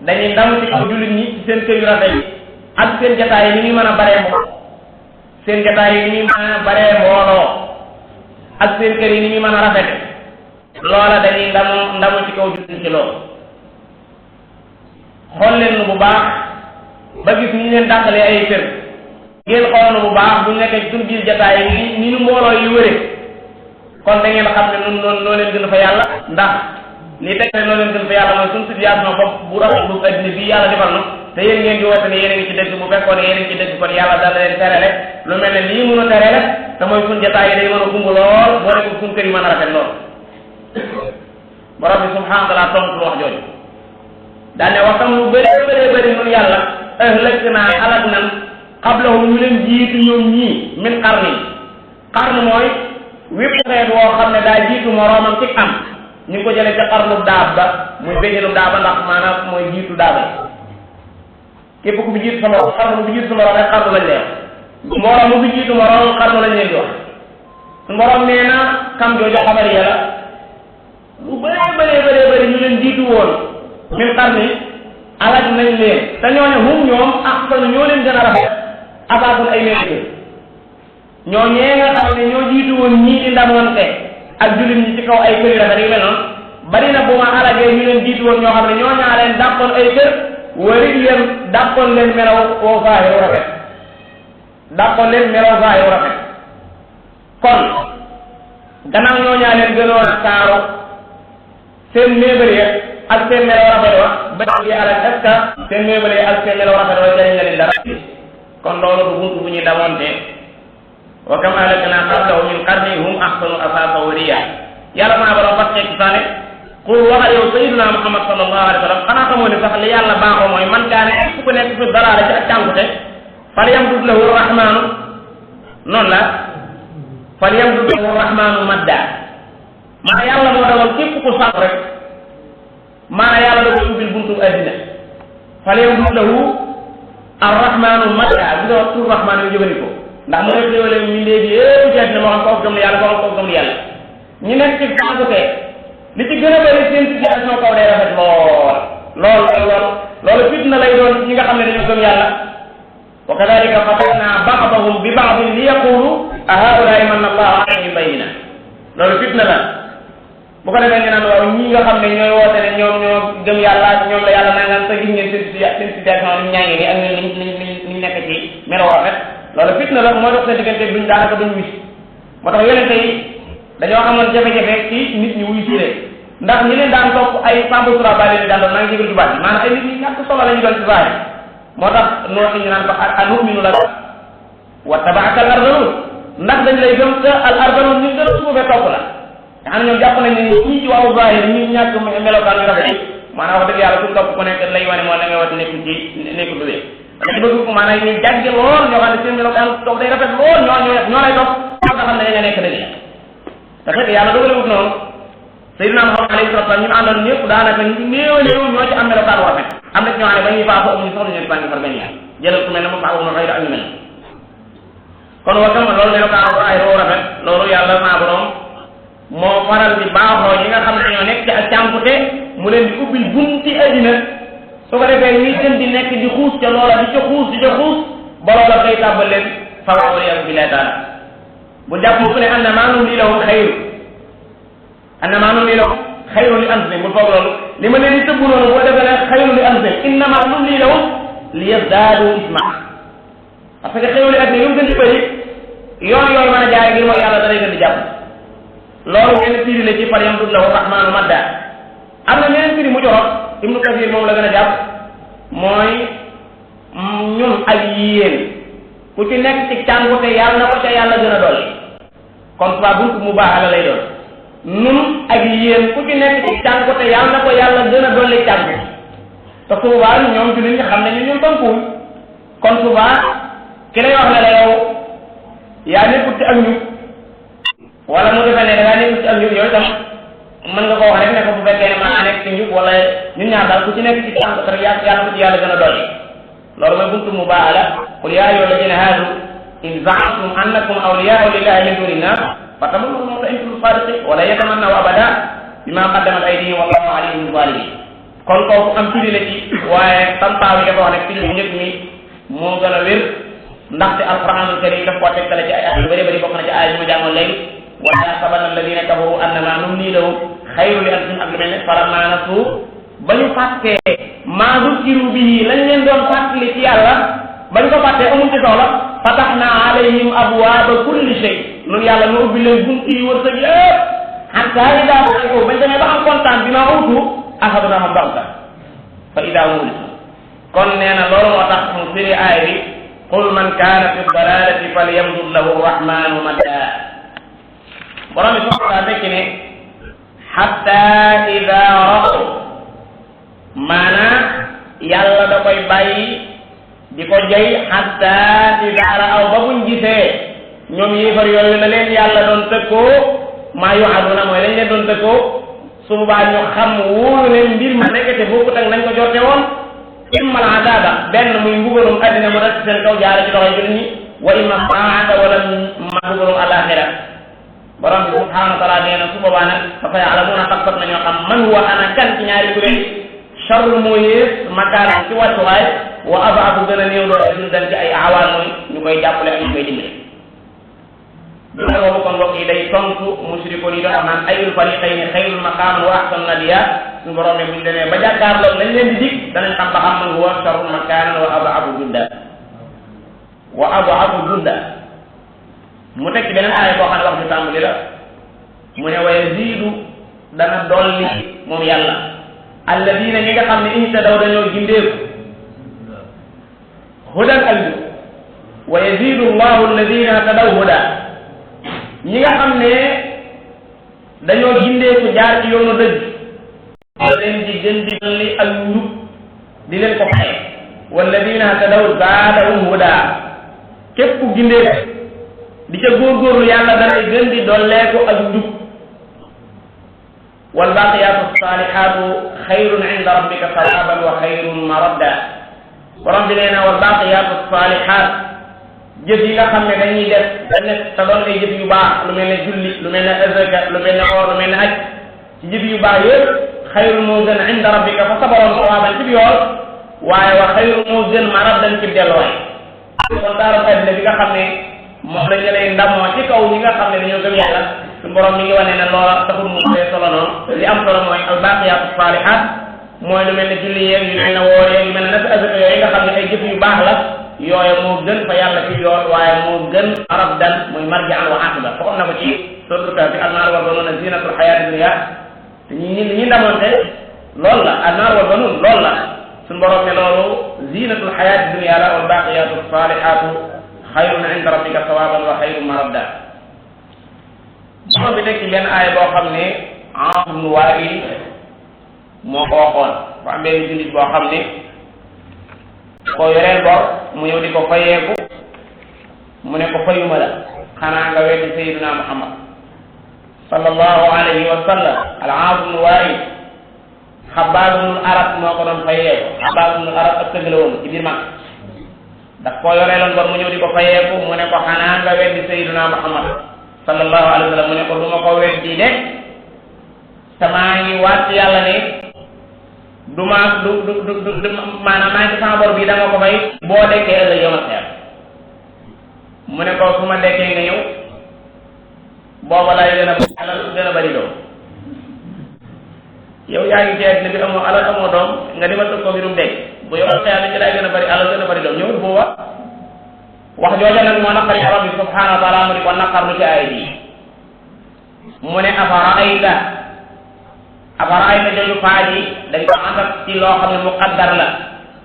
dañuy ndaw ci kaw jullit ñi ci seen kër yu rafet yi ak seen jataay yi ni muy mën a baree mbooloo seen jataay yi ni muy mën a baree mbooloo ak seen kër yi ni muy mën a rafete loola dañuy ndamu ci kaw jullit ci loolu xool leen bu baax ba gis ni ñu leen dàqalee ay kër ngeen xool bu baax bu nekkee ci suñu biir jataay yi ni nu mbooloo yi wëre kon da ngeen xam ne nun noonu noo leen gën fa yàlla ndax li teg ne noo leen gën fa yàlla mooy suñu situation bopp bu rafet bu addina bii yàlla defal na te yéen ngeen di woote ne yéen a ngi ci dëgg bu fekkoon ne yéen a ngi ci dëgg kon yàlla dana leen tere rek lu mel ne lii mën a tere rek te mooy suñu jataay yi day mën a gumb lool boo nekk suñu kër yi mën a rafet lool borom bi subhanahu wa taala tontu wax jooju daane waxtam lu bëri nun yàlla ëhlëk naa alak nan xablahum ñu leen jiitu ñoom ñii min qarni qarn mooy wépp xeet woo xam ne daa jiitu moroomam ci am ñu ngi ko jëlee ci qarnu daaba muy béjjënu daaba ndax maanaam mooy jiitu daaba képp ku fi jiitu sa morom qarnu mu fi jiitu sa morom rek qarnu lañ lay wax moroom mu fi jiitu moroom qarnu lañ leen di wax moroom nee na kam jooju xabar yàlla lu bëri ñu leen jiitu woon min qarni alak nañ leen te ñooñu hum ñoom ahsanu ñoo leen gën a rafet asaakun ay mel ñoo ñee nga xam ne ñoo jiitu woon ñii di ndamoonte ak jullit ñi ci kaw ay kër yu rafet yu mel noonu bari na bu ma alagee ñu leen jiitu woon ñoo xam ne ñoo ñaa leen dàqoon ay kër wari leen dàqoon leen melaw woo zaahiru rafet dàqoon leen melaw zaahiru rafet kon gannaaw ñoo ñaa leen gënoon a taaru seen méebali ak seen melaw rafet wa ba yi alal est-ce que seen méebali ak seen melaw rafet wa jariñ la leen dara kon loolu du buntu bu ñuy damoonte wa kam ahlakna qablahum min qarnin hum ahsanu asaasa wa riya yàlla maa borom fas ci saane qul waxal yow sayyidina Muhammad sallallahu alayhi wa sallam xanaa xamoo ne sax li yàlla baaxoo mooy man kaane ku ko nekk fi dalaala ci ak cànkute fal yamdud lahu rahmaanu noonu la fal yamdud lahu rahmaanu madda maa yàlla moo dogal képp ku sànq rek maa yàlla da koy ubbil buntu addina fal yamdud lahu arrahmaanu madda bi nga wax tur rahmaan yu jëfandikoo ndax mu nekk léeg-léeg ñu léegi yëpp ci àddina moo xam kooku gëm na yàlla kooku gëm na yàlla ñu nekk ci sànkute li ci gën a bëri seen situation kaw day rafet loolu fitna lay doon ñi nga xam ne dañu gëm yàlla wa kadalika fatanna ba'dahum bi ba'din li yaqulu a haula'i manna allahu alayhim bayyina loolu fitna la bu ko defee ñu naan waaw ñii nga xam ne ñooy woote ne ñoom ñoo gëm yàlla ñoom la yàlla nangaan te gis ngeen seen situation ni ñaa ngi nii ak ni nekk ci melo rafet loolu fitna la mooy dox seen diggante duñ daanaka duñ wis moo tax yonente yi dañoo amoon jafe-jafe ci nit ñi wuy si ndax ñi leen daan topp ay Samba Soura Ba leen daan doon maa ngi jégalu jubaat bi maanaam ay nit ñi ñàkk solo la ñu doon ci saay moo tax noonu ñu naan ko anu'minu laka wattaba'aka al-ardhaluun ndax dañ lay gëm te al-ardhaluun ñu gën a suufee topp la nga xam ne ñoom jàpp nañ ne ñii ci wàllu zahir ñi ñàkk melokaan yu rafet maanaam wax dëgg yàlla ku topp ku nekk lay wane moo la nga wat nekk ci nekk du dee dañu bëgg ko maanaam ñu jàgge lool ñoo xam ne seen melokaan topp day rafet lool ñoo lay topp nga xam ne dañu nekk dëgg te fekk yàlla dogalewut noonu Sayyidina Muhammad alayhi salatu wasallam ñu àndoon ñëpp daanaka ñu néew néew ñoo ci am melokaan rafet am na ci ñoo xam ne ba ñuy faafoo amuñu soxla ñu sànni far benn yaay jëlal ku mel ne mu faafu ma xëy ak ñu mel kon wakam loolu melokaan ay roo rafet loolu yàlla maa borom moo faral di baaxoo ñi nga xam ne ñoo nekk ci ak càmpute mu leen di ubbil bunti addina su ko defee ñuy gën di nekk di xuus ca loola di ca xuus ba loola koy tàbbal leen fawawal yàlla bi lay taala bu jàpp ku ne anna maa numli lahum xayru anna maa numli lahum xayru li anfusihim bul foog loolu li ma leen di tëbb noonu boo defee ne xayru li anfusihim innama numli lahum li yazdaadu isma parce que xayru li addina lu mu gën di bëri yoon yooyu mën a jaay ngir mooy yàlla da lay gën di jàpp loolu ngeen firi la ci far yamdud lahu rahmaanu madda am na ñeneen firi mu jorot Ibnu Kasir moom la gën a jàpp mooy ñun ak yéen ku ci nekk ci càngute yàlla na ko ca yàlla gën a dolli kon soit buntu mu baax la lay doon ñun ak yéen ku ci nekk ci càngute yàlla na ko yàlla gën a dolli càngute te souvent ñoom jullit ñi xam nañu ñun tënkuwul kon souvent ki lay wax ne la yow yaa nekkut ci ak ñu wala mu defee ne da ngaa nekkut ci ak ñu yooyu tam mën nga ko wax rek ne ko bu fekkee ne maa nekk ci njub wala ñun ñaar daal ku ci nekk ci tànk rek yàlla ko ci yàlla gën a dolli loolu mooy buntu mubaala qul yaa ayyuha alladina haadu in za'amtum annakum awliyaa'u lillahi min duni nnaas fatamannaw al-mawta in kuntum saadiqiin wala yatamannaw abada bima qaddamat aydihim wallahu aliimun bi-zaalimiin kon kooku am tuddi la ci waaye tantaaw yi dafa wax ne fi njëkk mi moo gën a wér ndaxte alquranul karim daf koo tegtale ci ay at yu bëri bëri bokk na ci aaya bi ma jàngoon léegi wala yaxsabanna alladina kafaru annama numli lahum xayru li anfusihim ak lu mel ne falammaa nasuu ba ñu fàttee maa zukkiru bihi lañ leen doon fàttali ci yàlla ba ñu ko fàttee amul ci soxla fatahnaa alayhim abwaaba kulli shay ñun yàlla ñu ubbi leen bunti yi wërsëg yëpp hattaa idaa farihu bañ demee ba am kontaan bi maa utu axadnaahum baxta fa idaa hum mublisun kon nee na loolu moo tax mu firi aaya bi qul man kaana fi dalalati falyamdud lahu rahmanu madda borom bi soxla tekki ne hatta ida raw maanaam yàlla da koy bàyyi di ko jëy hatta ida raw ba buñ gisee ñoom yéefar yooyu la leen yàlla doon tëkkoo maa yuaduna mooy lañ leen doon tëkkoo su boobaa ñu xam wóolu leen mbir ma nekkate bokkut ak nañ ko jorte woon imma al adaba benn muy mbugalum addina mu dal ci seen kaw jaare ci loxoy jullit ñi wa imma saada wala ma mbugalum alaxira borom bi subhanahu wa taala nee na su boobaa nag fa ya'lamuuna xat nañoo xam man huwa ana kan ci ñaari kuréel charru moo yées makaanan ci wàccuwaay wa abaabu gën a néew doole jundan ci ay awaan mooy ñu koy jàppale ak ñu koy dimbale dina boobu kon mbokk yi day tontu mushrikoon yi doon wax naan ayul fariqayni xayrul maqaaman wa ahsanu nadiya suñu borom ne buñu demee ba jàkkaarloo lañ leen di dig danañ xam ba xam man huwa charru makaanan wa abaabu junda mu teg ci beneen aaya boo xam ne wax ñu tàmbali la mu ne wa yaziidu dana dolli moom yàlla alladina ñi nga xam ne ihtadaw dañoo gindeeku hudan albi wa yaziidu allahu alladina tadaw huda ñi nga xam ne dañoo gindeeku jaar ci yoonu dëgg leen di gën di dolli ak njub di leen ko faye walladina tadaw zaadahum huda képp ku gindeeku di ca góorgóorlu yàlla danay gën di dolleeku ak njub wal baaqiyaatu saalihaatu xayrun inda rabbika sawaaban wa xayrun maradda borom bi nee na wal baaqiyaatu saalihaat jëf yi nga xam ne dañuy def te doon ay jëf yu baax lu mel ne julli lu mel ne azaka lu mel ne or lu mel ne aj ci jëf yu baax yëpp xayrun moo gën inda rabbika fa sabaroon sawaaban ci yool waaye wa xayrun moo gën maraddan ci delluwaay kon daaru addina bi nga xam ne moom la ñu lay ndamoo ci kaw ñi nga xam ne dañoo gëm yàlla suñu borom mi ngi wane ne loola taxul mu see solo noonu li am solo mooy albaqiyaatu saalihaat mooy lu mel ne julli yeeg yu mel ne woor yeeg yu mel ne nag azaka yooyu nga xam ne ay jëf yu baax la yooya moo gën fa yàlla ci yoon waaye moo gën rabdan muy marji'an wa aqiba foofu na ko ci suratul kahfi an-naar wal banuuna zinatul hayaati dunya te ñi ndamonte loolu la an-naar wal banuun loolu la suñu borom ne loolu zinatul hayaati dunya la wal baqiyatu salihatu xayrun inda rabbika sawaban wa xayrun maradda borom bi teg ci benn aaya boo xam ne Aas ibn Waa'il moo ko waxoon fa am benn jullit boo xam ne ko yoreel bor mu ñëw di ko fayeeku mu ne ko fayuma la xanaa nga weddi sayyidina Muhammad sallallahu alayhi wa sallam al-Aas ibn Waa'il Xabbaab ibn al-Arat moo ko doon fayeeku Xabbaab ibn al-Arat ak tëgg la woon ci biir mag daf koo yoreeloon bor mu ñëw di ko fayeeku mu ne ko xanaa nga weddi sayyidina Muhammad sallallahu alayhi wa sallam mu ne ko du ma ko weddi de te maa ngi waat yàlla ne du maanaam maa ngi sama bor bii da nga ko fay boo dekkee ëllëg yomal xeer mu ne ko su ma dekkee nga ñëw booba lay gën a bari doom yow yaa ngi ci àddina bi amoo alal amoo doom nga dima tëg ko mbirum dekk bu yomal xeer ci lay gën a bari alal gën a bari doom ñëwul booba wax jooja nag moo naqari borom bi subhanahu wa taala mu di ko naqar lu ci aay bi mu ne afaraayta jooju paa ji dañ ko àndat ci loo xam ne muqaddar la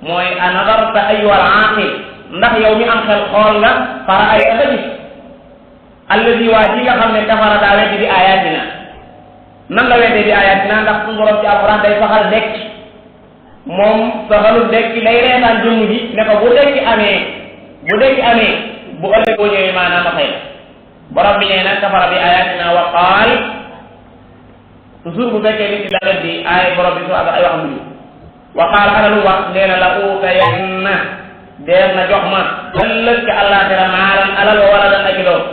mooy anadarta ayyuhal aaqil ndax yow mi am xel xool nga faraayta nga gis alladi waa ji nga xam ne kafara daa weddi bi ayatina nan la weddee bi ayatina ndax suñu borom ci alxuraan day saxal dekk moom saxalul dekk day reetaan jëmm ji ne ko bu dekki amee bu ëllëg boo ñëwee maanaam a xëy borom bi nee na kafara bi ayatina wa qaal toujours bu fekkee nit ki la weddi ay borom bi su ak ay waxam lu wa qaal ana lu wax nee na la uutayanna deer na jox ma ëllëg ca àllaaxira maalan alal wa waladan ak i doom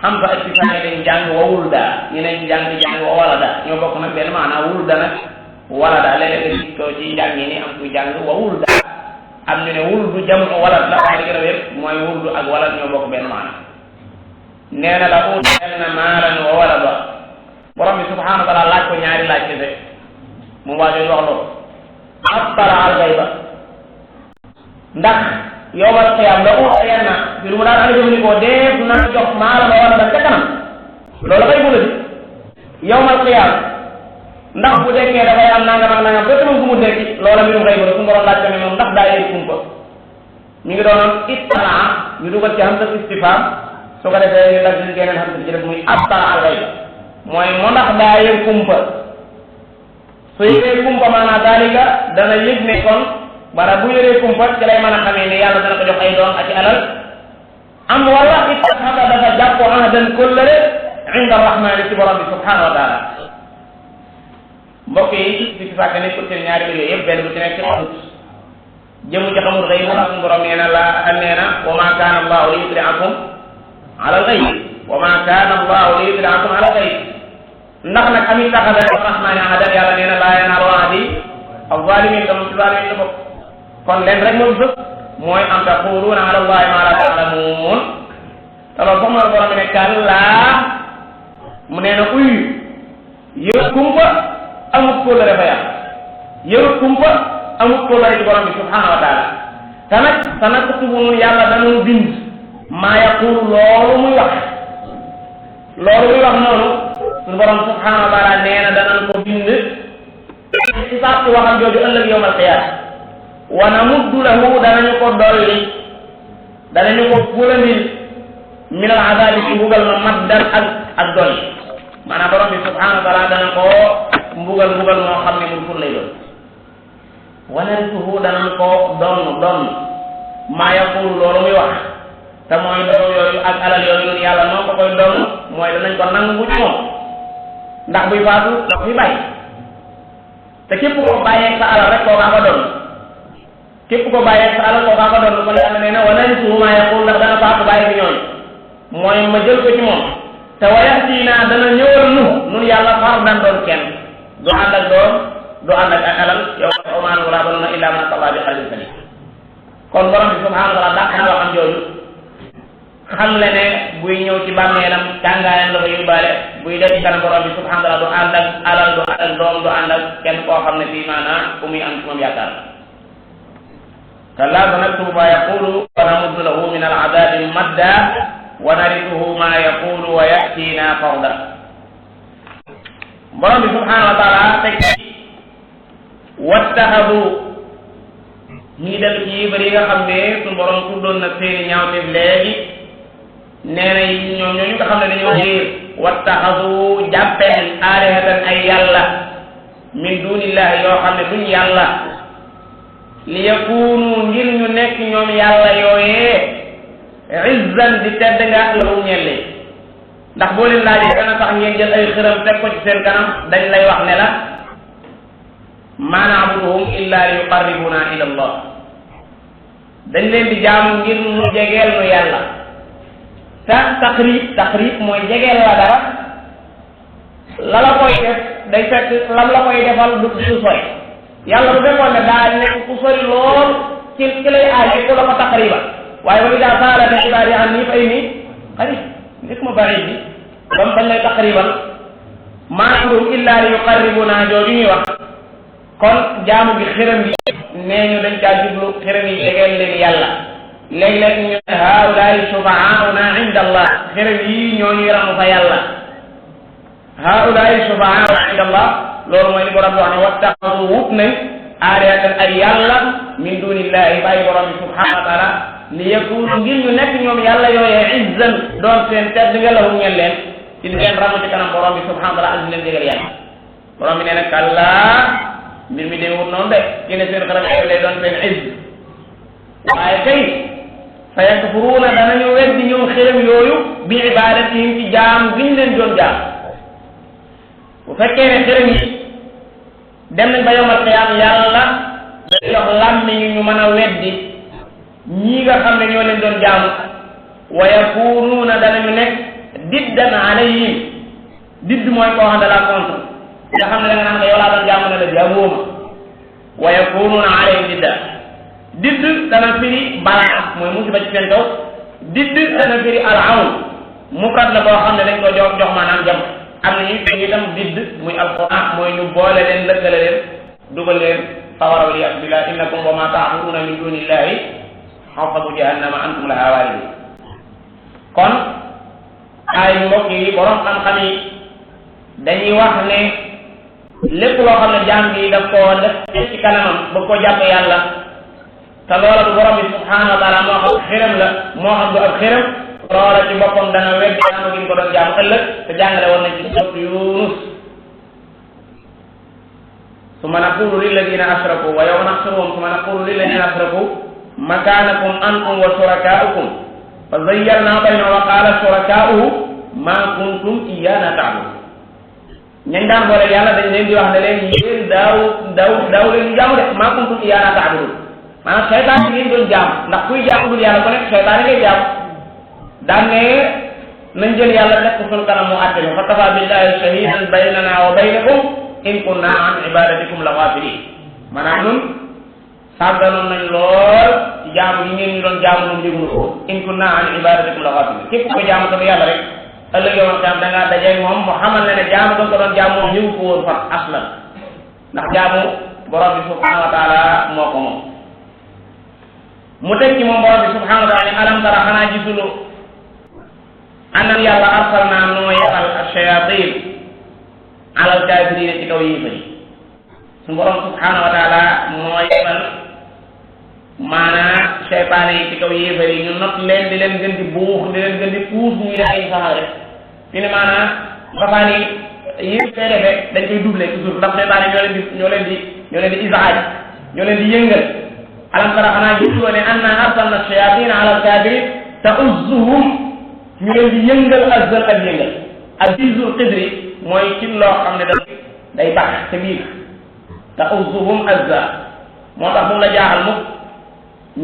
xam nga ak ci saa dañ jàng wa wulda ñu ne jàng wa walada ñoo bokk nag benn maanaam wulda nag walada léeg-léeg nga gis ko ci njàng yi ni am kuy jàng wa wulda am ñu ne wuldu jamu walad la waaye li gën a wér mooy wuldu ak walad ñoo bokk benn maanaam nee na la uutayanna maalan wa walada borom bi subhanahu wa taala laaj ko ñaari laaj kese mu waajoo wax loolu attala al gayba ndax yowmal qiyaam la uutayanna bi lu mu daan ana jëfandikoo def na jox maalan wa walada ca kanam loolu koy bëgg di yowmal qiyaam ndax bu dekkee dafay am nangam ak nangam ba tamit bu mu dekki loola mbirum xëy ba su borom laaj ko ne moom ndax daa yëg kumpa ñu ngi doonoon ittala ñu dugal ci hamza istifham su ko defee ñu dagg ci geneen hamza ci def muy attala al gayba mooy moo ndax daa yëg kumpa su yëgee kumpa maanaam daalika dana yëg ne kon bara bu yëree kumpa ci lay mën a xamee ne yàlla dana ko jox ay doom ak i alal am wala ittaxada dafa jàppoo ahdan kóllëre inda rahmani ci borom bi subhanahu wa taala mbokk yi ci sàkk ne ko seen ñaari mbir yooyu yëpp benn bu ci nekk xamut jëmu ci xamul xëy mu suñu borom nee na wa ma kaana allahu li yudriakum ala al-ghayb wa ma kaana allahu li yudriakum ala al-ghayb ndax nag am ittaxada rahmani ahadan yàlla nee na laa yanaalu ahdi az-zalimin tam ci zalimin la bokk kon leen rek moom sëf mooy an taquluuna ala allahi ma la taalamuun te loolu sax mooy borom bi ne kallaa mu nee na uy yëru kumpa amut kóllëre fa yàlla yëru kumpa amut kóllëre ci borom bi subhanahu wa taala te nag sanaktubu yàlla danañu bind maa yaqulu loolu muy wax noonu suñu borom subhanahu wa taala nee na danañ ko bind ci saab ci waxam jooju ëllëg yawmal qiyaama wa namuddu lahu danañu ko dolli danañu ko fulandil min al azabi ci mbugal ma maddan ak dolli maanaam borom bi subhanahu wa taala dana ko mbugal moo xam ne mun fur lay doon wa narisuhu danañ ko donn maa yaqulu loolu muy wax te mooy doom yooyu ak alal yooyu noonu yàlla noo ko koy donn mooy danañ ko nangu ci moom ndax buy faatu da ko fi bàyyi te képp ko bàyyeeg sa alal rek kookaa ko doon képp ko bàyyeeg sa alal kookaa ko doon kon yàlla nee na wa narisuhu maa yaqulu ndax dana faatu bàyyi fi ñooñu mooy ma jël ko ci moom te wayatina dana ñëwal nun yàlla far dan doon kenn du ànd ak doom du ànd ak alal yow omaanu wala banuna illa man attalla bi qalbin salim kon borom bi subhanahu wa taala dàq na waxam jooju xam le ne buy ñëw ci bàmmeelam càngaayam la ko yóbbaale buy def ci kanam borom bi subhanahu wa taala du ànd ak alal du ànd ak doom du ànd ak kenn koo xam ne fii maanaam ku muy am ci moom yaakaar kalla sanaktubu ma yaqulu wa namuddu lahu min al-'adabi madda wa narithuhu ma yaqulu wa ya'tina farda. borom bi subhanahu wa taala teg wattaxadu ñii dellu ci yéefar yi nga xam ne suñu borom tuddoon na seeni ñaawteef léegi nee na ñoom ñooñu nga xam ne dañoo réer wattaxadu jàppeen aalihatan ay yàlla min dunillahi yoo xam ne duñ yàlla li yakunu ngir ñu nekk ñoom yàlla yooyee izzan di tedd nga lahum ñelle ndax boo leen laajee dana tax ngeen jël ay xërëm teg ko ci seen kanam dañ lay wax ne la ma na'buduhum illa li yuqarribuna ila allah dañ leen di jaamu ngir mu jegeel nu yàlla taqrib mooy jegeel la dara la koy def day fekk lam la koy defal du sori yàlla bu fekkoon ne daa nekk ku sori lool ci lay aaje ku la ko taqriba waaye wa idaa sa'alaka ibaadi anni fa inni qarib ndik ma bari bi bam bañ lay taqriban ma na'buduhum illa li yuqarribuna jooju ñuy wax kon jaamu gi xërëm yi nee ñu dañ caa jublu xërëm yi jegeel leen yàlla léeg-léeg ñu ne haulaay shufa'auna inda allah xërëm yi ñoo ñuy ramu fa yàlla haulaay shufa'auna inda allah loolu mooy li borom bi wax ne wattaxadu wut nañ aalihatan ay yàlla min dunillahi bàyyi borom bi subhanahu wa taala li yakunu ngir ñu nekk ñoom yàlla yooyee izzan doon seen tedd nga lahum ñeen leen ci di leen ramu ci kanam borom bi subhanahu wa taala ak di leen jegeel yàlla borom bi nee na kallaa mbir mi demewut noonu de ki ne seen xaram lay doon seen izz waaye kay fa yakfuruuna danañu weddi ñoom xërëm yooyu bi ibadatihim ci jaam giñ leen doon jaam bu fekkee ne xërëm yi dem nañ ba yawmal qiyaam yàlla da jox làmmiñ ñu mën a weddi ñii nga xam ne ñoo leen doon jaamu wa yakunuuna danañu nekk diddan alayhim didd mooy koo xam ne la contre nga xam ne da nga naan ko yow laa doon jaamu ne la jaamuwuma wa yakunuuna alayhim didda didd dana firi balaa mooy musiba ci seen kaw didd dana firi al-awn mufrad la boo xam ne dañ ko jox maanaam jam am na ñu itam didd muy alquran mooy ñu boole leen lëkkale leen dugal leen sawara wal iyaazu billah innakum wa ma ta'buduna min dunillahi hasabu jahannama antum laha waaridun kon ay mbokk yi borom xam-xam yi dañuy wax ne lépp loo xam ne jaam bi daf koo def ci kanamam ba ko jàpp yàlla te loola du borom bi subhanahu wa taala moo xam xërëm la moo xam du ak xërëm loola ci boppam dana weddi jaamu gi ñu ko doon jaamu ëllëg te jàngale woon nañ ci sourate Yunus summa naqulu lilladina ashraku wa yawma nahshuruhum summa naqulu lilladina ashraku makanakum antum wa shurakaukum fa zayyalna baynahum wa qala shurakauhu ma kuntum iyyana ta'budun ñañ daan boole yàlla dañ leen di wax ne leen yéen daaw leen ñu jaamu de ma kuntum iyyana ta'budun maanaam seytaan yi ngeen doon jaam ndax kuy jaamu dul yàlla ko nekk seytaan yi ngay jaam daan ne nañ jël yàlla def ko sunu kanam mu àtte ñu fa kafa billahi shahidan baynana wa baynakum in kunna an ibadatikum la ghafilin maanaam ñun sàgganoon nañ lool ci jaamu yi ngeen ñu doon jaamu ñun déglu ko in kunna an ibadatikum la ghafilin képp ko jaamu tamit yàlla rek ëllëg yow xam da ngaa dajeeg moom mu xamal ne jaamu da nga ko doon jaamu moom ñëw ko woon fa aslan ndax jaamu borom bi subhanahu wa taala moo ko moom mu teg ci moom borom bi subhanahu wa taala ne alam tara xanaa gisulu anna yàlla arsalna noo yebal ash-shayatin ala al-kaafiriina ci kaw yéefar yi su borom subhanahu wa taala moo yebal maanaam seytaane yi ci kaw yéefar yi ñu not leen di leen gën di buux di leen gën di puus ñuy def ay saxal rek fi ne maanaam safaan yi fee defee dañ koy doublé toujours ndax seytaane ñoo leen di isaaj ñoo leen di yëngal alam tara xanaa gisoo ne anna arsalna shayatina ala al-kaafiriin ta'uzzuhum ñu leen di yëngal azzal ak yëngal ak bizul qidri mooy ci loo xam ne day baax te biir ta'uzzuhum azza moo tax mu la jaaxal mukk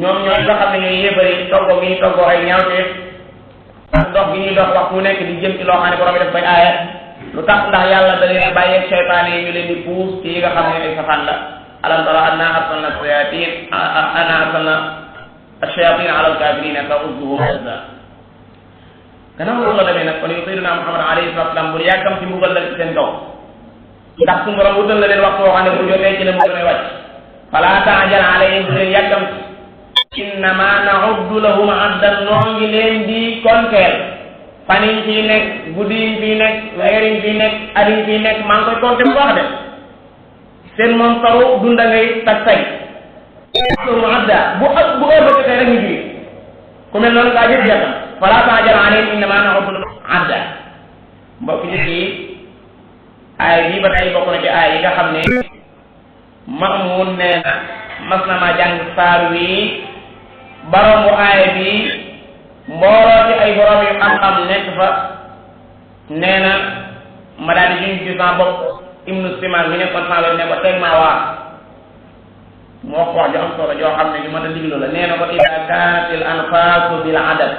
ñoom ñooy nga xam ne ñooy yéebari toggoo gi ñuy toggoo ay ñaawteef ak dox gi ñuy dox waxtu nekk di jëm ci loo xam ne borom bi daf koy aaya lu tax ndax yàlla da leen bàyyeeg seytaane yi ñu leen di puus ci yi nga xam ne ay safaan la alam tara anna arsalna ash-shayatin ala al-kafirina ta'uzzuhum azza gannaaw loolu la demee nag kon yow sayyidina Muhammad alayhi salatu wasalam bu yàggam ci mbugal la ci seen kaw ndax su borom wutal la leen waxtu woo xam ne bu jotee ci la mbugal may wàcc fala ta'jal alayhim bu leen yàggam innama na'uddu lahum addan noo ngi leen di konteel fan yiñ fii nekk guddi yiñ fii nekk weer yiñ fii nekk at yiñ fii nekk maa ngi koy compté bu baax de seen moom taru dunda ngay tag say lahum adda bu heure ba jotee rek ñu jóge ku mel noonu kaa jëf yàkkam fala ta'jal alayhim innama na'uddu lahum adda mbokk yi aay bii ba tey bokk na ci aay yi nga xam ne Maamun nee na mas na ma jàng saar wi barombu aay bi mbooloo ci ay borom yu xam-xam nekk fa nee na ma daal di juñ ci sama bopp Ibnu Simaan mi nekkoon sama wet ne ko teg maa waa moo wax ju am solo joo xam ne ñu mën a diglu la nee na ko ida kaanatil anfaasu bil adad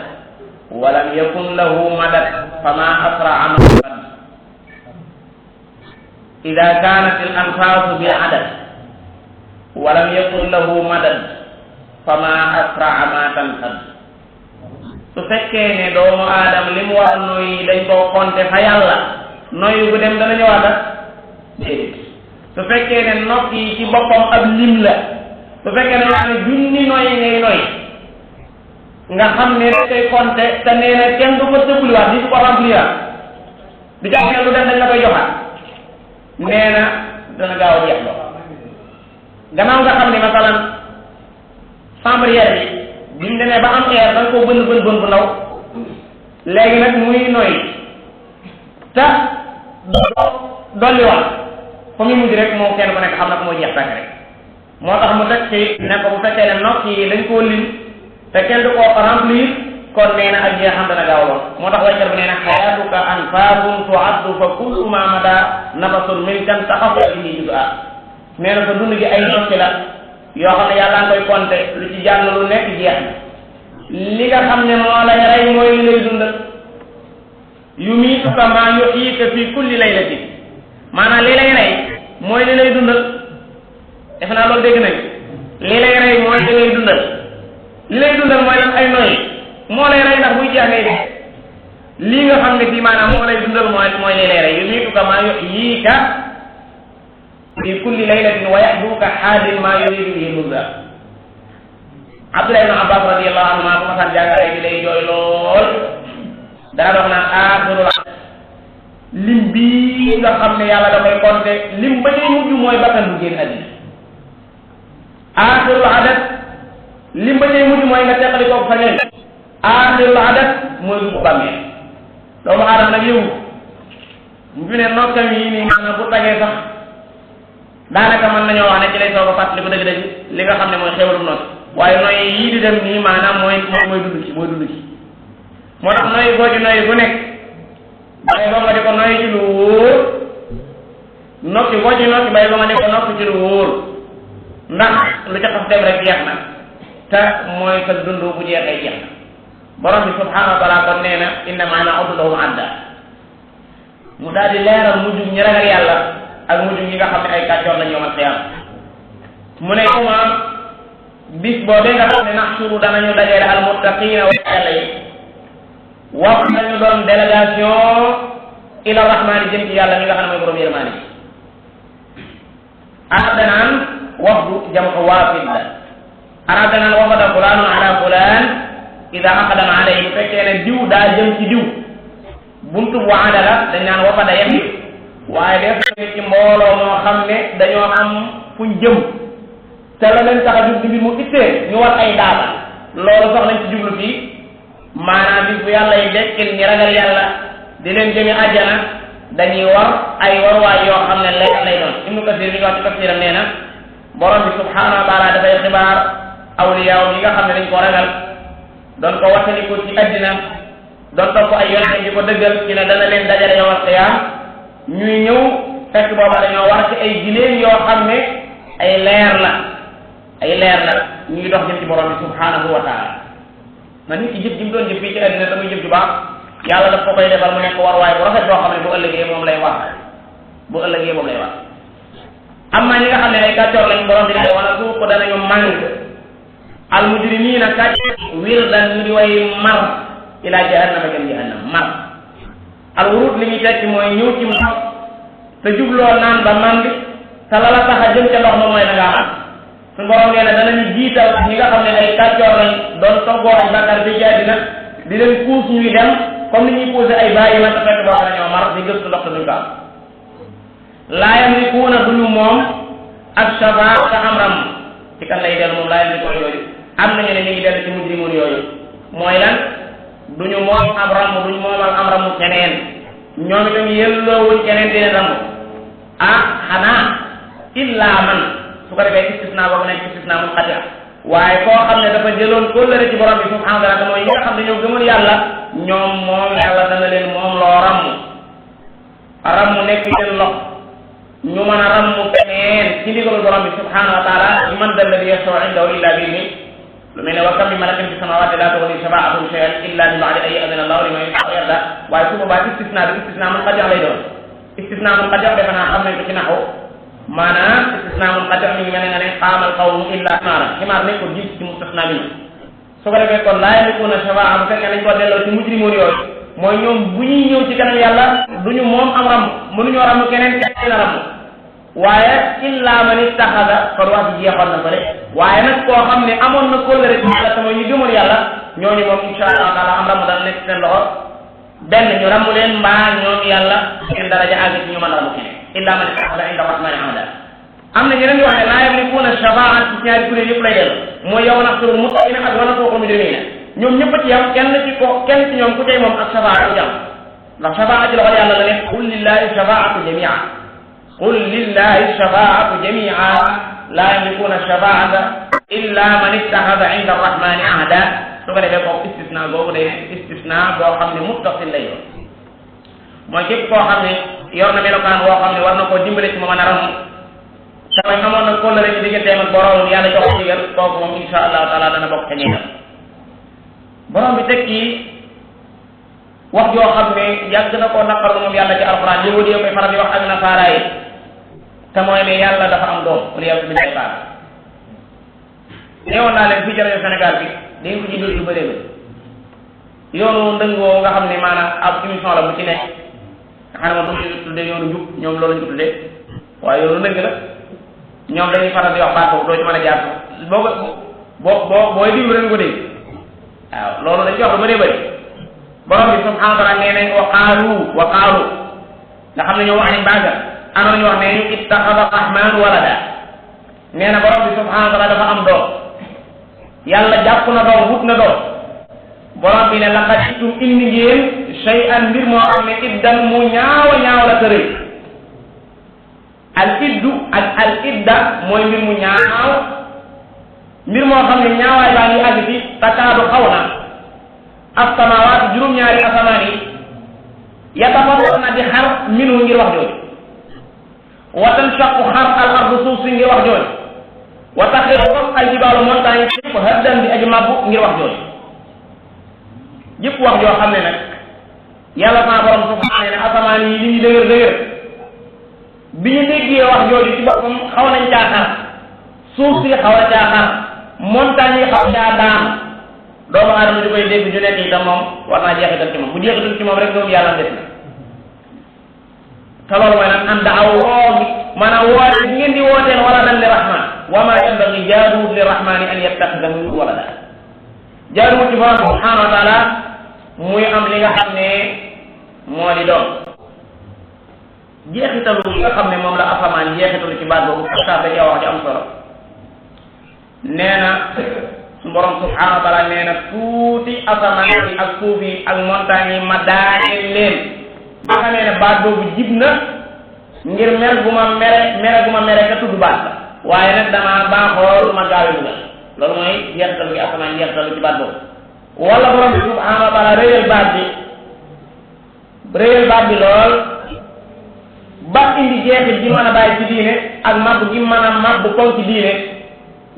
walam yakun lahu madad fama asraa ma ida kaanatil anfaasu bil adad walam yakun lahu madad fama asraa ma tanfad su fekkee ne doomu aadama li mu war noyyi dañ koo compter fa yàlla noyyi bu dem dana ñëwaata déedéet su fekkee ne nopp yi ci boppam ab lim la su fekkee ne yaa ne junni noyyi ngay noyyi nga xam ne da koy compter te nee na kenn du ko tëbluwaat di ko remplir di jàpp lu dem dañ la koy joxaat nee na dana gaaw a jeex loo gannaaw nga xam ne masalan chambrière bi mu demee ba am air da nga koo bën bu ndaw léegi nag muy noy te dolliwaat fa muy mujj rek moo kenn ku nekk xam na ko moo jeex tàkk rek moo tax mu teg ci ne ko bu fekkee ne nokk yi dañ koo lim te kenn du koo remplir kon nee na ak jeexam dana gaaw lool moo tax waykat bi nee na xayaatuka anfaasun tuaddu fa kullu ma mada nafasun min kan taxafu bihi juz'a nee na sa dund gi ay nokki la yoo xam ne yàlla nga koy compter lu ci jàll lu nekk jeex na li nga xam ne moo lay rey mooy li lay dundal yumiituka maa yuhyiika fi kulli laylatin maanaam li lay rey mooy li lay dundal defe naa loolu dégg nañ li lay rey mooy li lay dundal li lay dundal mooy lan ay noyyi moo lay rey ndax buy jeex ngay def lii nga xam ne fii maanaam moo lay dundal mooy li lay rey yumiituka maa yuhyiika fi kulli laylatin wa yahduuka haadin maa yuriidu bihi al-mudda Abdullah ibn Abbas radiyallahu anhu maa ko masaan jàngale bi lay jooy lool dana dox naan aaxirul lim bii nga xam ne yàlla da koy compter lim ba ñuy mujj mooy bakkan bu génn àddina aaxirul adat lim ba ñuy mujj mooy nga teqali ko fa ñëw aaxirul adat mooy dugg bàmmeel doomu aadama nag yow mu fi ne nokkam yi nii maanaam bu tagee sax daanaka mën nañoo wax ne ci lay soog a fàttali ko dëgg-dëgg li nga xam ne mooy xéwalu noonu waaye noyyi yii di dem nii maanaam mooy dund ci moo tax noyyi boo ci noyyi bu nekk bay ba nga di ko noyyi ci lu wóor nokki boo ci nokki bay ba nga di ko nokki ci lu wóor ndax lu ca xas dem rek jeex na te mooy sa dund bu jeexee jeex na borom bi subhanahu wa taala kon nee na innama na'uddu lahum adda mu daal di leeral mujj ñi ragal yàlla ak mujj ñi nga xam ne ay kàccoor lañ yawmal qiyaama mu ne yawma bis boobee nga xam ne naxsuru danañu dajale al muttaqiina wa yàlla yi wax nañu doon délégation ila rahmaani jëm ci yàlla mi nga xam ne mooy borom yërmaani bi arab danaan wafdu jamu waafid la arab danaan wafada fulaanun ala fulaan ida aqdama alayhi bu fekkee ne diw daa jëm ci diw buntu bu adala dañ naan wafada yem waaye def ci mbooloo moo xam ne dañoo am fuñ jëm te la leen tax a jub bi mu ittee ñu war ay daaba loolu sax lañ ci jublu fii maanaam bis bu yàlla yi dekkil ñi ragal yàlla di leen jëmi àjjana dañuy war ay warwaay yoo xam ne lay doon Ibnu Kasir mi ngi wax ci tafsiram nee na borom bi subhanahu wa taala dafay xibaar awliyaaw yi nga xam ne dañ ko ragal doon ko wattaniku ci àddina doon topp ay yonent di ko dëggal ci ne dana leen dajale yawmal qiyaam ñuy ñëw fekk booba dañoo war ci ay giléem yoo xam ne ay leer la ñu ngi dox jëm ci borom bi subhanahu wa taala man nit ki jëf ji mu doon jëf fii ci àddina te muy jëf ju baax yàlla daf ko koy defal mu nekk warwaay bu rafet boo xam ne bu ëllëgee moom lay wax am na ñi nga xam ne ay kàccoor lañ borom bi ne wala suuq danañu màng al mujrimiina kàccoor wirdan ñu di way mar ila jahannama jëm jahannam mar al wurud li ñuy tekki mooy ñëw ci ndox te jubloo naan ba màng te la la tax a jëm ca ndox ma mooy da ngaa am suñu borom nee na danañu jiital ñi nga xam ne ay kàccoor lañ doon toggoo ay bàkkaar bi jaay dina di leen puus ñuy dem comme ni ñuy puuse ay bàyyi ma te fekk boo xam ne ñoo mar di gëstu ndox te duñ ko am laa yamlikuuna duñu moom ak shafaata am ram ci kan lay dellu moom laa yamlikuuna yooyu am nañu ne ñu ngi dellu ci mujrimun yooyu mooy lan duñu moom am ram duñu moomal am ramu keneen ñoom itam yelloowuñ keneen di leen ramu xanaa illaa man su ko defee istisna boobu nekk istisna mun xati waaye koo xam ne dafa jëloon kóllëre ci borom bi subhanahu wa taala mooy ñi nga xam ne ñoo gëmul yàlla ñoom moom yàlla dana leen moom loo ramm nekk seen lox ñu mën a ramm keneen ci ndigalul borom bi subhanahu wa taala man dal ladi yashfau indahu illa bi idni lu mel ne wa kam min malakin fi samawati la tughni shafaatuhum shay'an illa min ba'di an ya'dana allahu liman yasha'u yarda waaye su boobaa istisna bi istisna mun xati lay doon istisna mun xati defe naa xam nañ ko ci naxu maanaam istisna mun xati mi ngi mel ne nga ne qaamal qawmu illa ximaar nañ ko jiit ci mustasna bi su ko defee kon laa yamlikuuna shafaa bu fekkee nañ ko delloo ci mujrimoon yooyu mooy ñoom bu ñuy ñëw ci kanam yàlla duñu moom am ramm mënuñoo ramm keneen keneen ramm waaye illa man ittaxada kon wax ji jeexoon na ko de waaye nag koo xam ne amoon na kóllëre ci yàlla sama ñu gëmul yàlla ñooñu moom insha allah taala am ramm dana nekk seen loxo benn ñu ramm leen mbaa ñoom yàlla seen daraja àgg ci ñu mën a ramm keneen illa man ittaxada inda rahmani ahada am na ñeneen yoo xam ne laa yamlikuuna shafaa ci ñaari kuréel yëpp lay dellu mooy yow naxsuru muttaqina ak wala soo ko mujrimina ñoom ñëpp ci yam kenn ci ñoom ku tey moom ak shafaa ku jam ndax shafaa ci loxol yàlla la ne qul lillahi shafaatu jamia qul lillahi shafaatu jamia laa yamlikuuna shafaata illa man ittaxada inda arrahmani ahda su ko defee kooku istisna boobu day istisna boo xam ne muttasil lay doon mooy képp koo xam ne yor na melokaan woo xam ne war na koo dimbale ci ma mën a ram samay amoon na kóllëre ci digganteem ak borom yàlla jox digal kooku moom insha allahu taala dana bokk ca ñeetam borom bi teg ci wax joo xam ne yàgg na koo naqarlu moom yàlla ci alxuraan yahud yi koy faral di wax ak nasaara yi te mooy ne yàlla dafa am doom wala yàlla bi day faar neewoon naa leen fii ci rajo Sénégal bi dañ ko ci déglu lu bëree bëri yoonu ndëngoo nga xam ne maanaam ab émission la bu ci nekk nga xam ne moom du tuddee yoonu njub ñoom loolu ñu ko tuddee waaye yoonu ndëng la ñoom dañuy faral di wax baat boobu doo ci mën a jaar booy diglu ren ko dégg waaw loolu dañ ci wax lu bëree bëri borom bi subhanahu wa taala nee nañ wa qaalu nga xam ne ñoo wax nañ baaga anoon ñu wax ne ñu ittaxada rahman walada nee na borom bi subhanahu wa taala dafa am doom yàlla jàpp na doom wut na doom borom bi ne laqad ittum indi ngeen shay'an mbir moo xam ne iddan mu ñaawa ñaaw la tërëy al iddu ak al idda mooy mbir mu ñaaw mbir moo xam ne ñaawaay baa ngi àgg ci takaadu xaw na as-samaawaat juróom-ñaari asamaan yi yatafattarna di xar minhu ngir wax jooju wa tanshaqqu xar al ardu suuf si ngir wax jooju wa taxirru al jibaalu montagne yi haddan di aji mabbu ngir wax jooju yëpp wax joo xam ne nag yàlla sama borom subhaanahu ne asamaan yi li ñu dëgër dëgër bi ñu déggee wax jooju ci boppam xaw nañ caa xar suuf si xaw na caa xar montagne yi xaw caa daan doomu aadama di koy dégg ñu nekk itam moom war naa jeexital ci moom bu jeexital ci moom rek moom yàlla def na te loolu mooy nag an daaw woo maanaam woote bi ngeen di wooteel wala dan li rahman wa ma yanbaghi jaaduwut li rahmani an yattaxida min walada jaaduwut ci borom subhanahu wa taala muy am li nga xam ne moo di doom jeexitalu nga xam ne moom la asamaan jeexitalu ci baat boobu sax dañuy wax ci am solo nee na su borom subhanahu wa taala nee na tuuti asamaan yi ak suuf yi ak montagne yi ma daaneel leen ba xamee ne baat boobu jib na ngir mer gu ma mere ka tudd baat la waaye nag damaa baaxoo lu ma gaawe dugal loolu mooy jeexitalu gi asamaan jeexitalu ci baat boobu wala borom bi subhanahu wa taala réyal baat bi lool ba indi jeexit ji mën a bàyyi ci diine ak màbb gi mën a màbb koŋ ci diine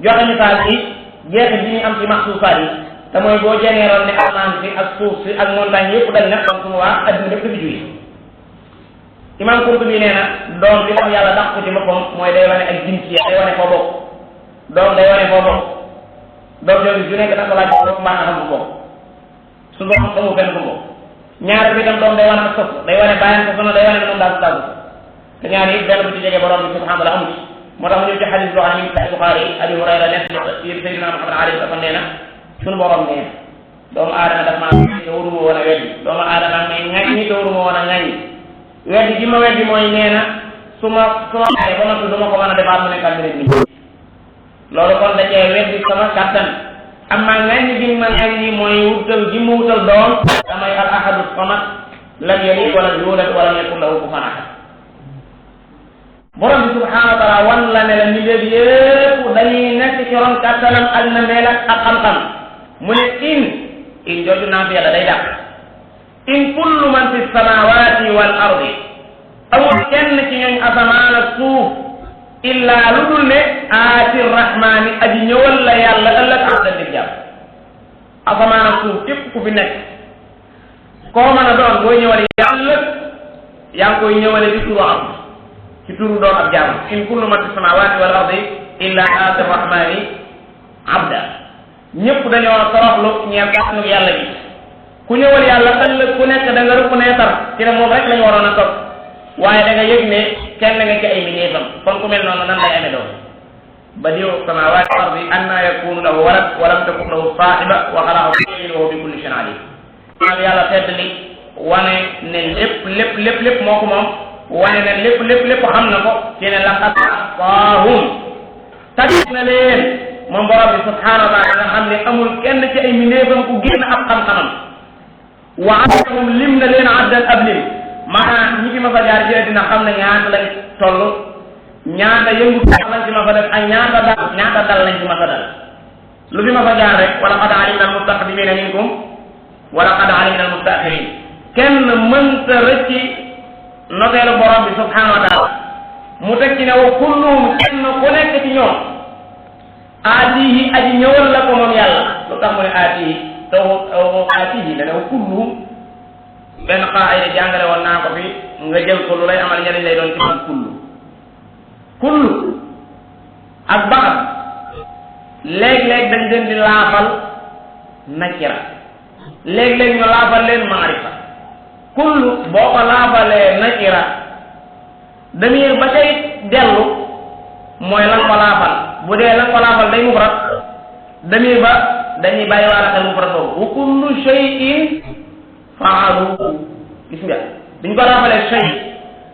joxe misaal ci jeexit ji ñu am ci maxsuusaat yi te mooy boo jeneeroon ne asamaan si ak suuf si ak montagne yëpp dañ nag comme suma waa adduna bépp fi juyi imam Qurtubi nee na doom li tax yàlla dàq ko ci boppam mooy day wane ak jinsi day wane foo bokk doom day wane foo bokk doom jooju ju nekk dafa laaj bokk mbaa nga xam ko bokk su bopp xamu fenn ko bokk ñaar bi tam doom day wane ak sos day wane bàyyan ko sono day wane ne moom daal su tàggu te ñaar yi benn bu ci jege borom bi subhanahu wa taala amu ci moo tax ñu ci xadis boo xam ne Sahih Bukhari Abi Hurayra nekk ci Sayyidina Muhammad alayhi wa sallam nee na suñu borom nee doomu aadama daf maa te waruma woon a weddi doomu aadama may ŋaññi te waruma woon a ŋaññi weddi gi ma weddi mooy nee na su ma waxee ba noppi du ma ko mën a defaat mu nekkal mi nit loolu kon da cee weddi sama kattan amma ŋaññi gi ma ŋaññi mooy wutal gi mu wutal doom damay al ahadu samad lam yalid walam yulad walam yakun lahu kufuwan ahad borom bi subhanahu wa taala wan la ne la mbindeef yépp dañuy nekk ci ron kattanam ak na meel ak xam-xam mu ne in jooju naa fi yàlla day dàq in kullu man fi samawati wal ardi amul kenn ci ñooñ asamaan ak suuf illaa lu dul ne aati rahmaani aji ñëwal la yàlla ëllëg ak da dig jàpp asamaan ak suuf képp ku fi nekk koo mën a doon booy ñëwale yàlla yaa ngi koy ñëwale ci turu am ci turu doon ab jaam in kullu man fi samawati wal ardi illa aati rahmani abda ñëpp dañoo toroxlu ñeel kàttanu yàlla gi ku ñëwal yàlla ëllëg ku nekk da nga reconnaître ci ne moom rek la ñu waroon a topp waaye da nga yëg ne kenn nga ci ay mbindeefam kon ku mel noonu nan lay amee doom badiu samawati wal ardi anna yakunu lahu walad wa lam takun lahu sahiba wa khalaqa kulla wa bi kulli shay'in alim yàlla tedd li wane ne lépp moo ko moom wane ne lépp xam na ko ci ne laqad ahsaahum tàggat na leen moom borom bi subhanahu wa taala nga xam ne amul kenn ci ay mbindeefam ku génn ab xam-xamam wa addahum lim na leen addan ab lim maanaam ñi fi ma fa jaar ci dina xam ne ñaata lañ toll ñaata yëngu lañ ci ma fa def ak ñaata dal lañ ci ma fa dal lu fi ma fa jaar rek wala qad alimna al mustaqdimina minkum wala qad alimna al mustaxirin kenn mënta rëcci noteelu borom bi subhanahu wa taala mu teg ci ne wa kulluhum kenn ku nekk ci ñoom aatihi aji ñëwal la ko moom yàlla lu tax mu ne aatihi taw aatihi da ne wa kulluhum benn qaayida jàngale woon naa ko fi nga jël ko lu lay amal njëriñ lay doon ci man kullu ak baxat léeg-léeg dañ leen di laafal nakira léeg-léeg ñu laafal leen maarifa kullu boo ko laafalee nakira damir ba tey dellu mooy lan ko laafal bu dee lan ko laafal day mufrad damir ba dañuy bàyyi waala xel mufrad boobu wa kullu shay'in fa'aluhu gis nga biñ ko laafalee shay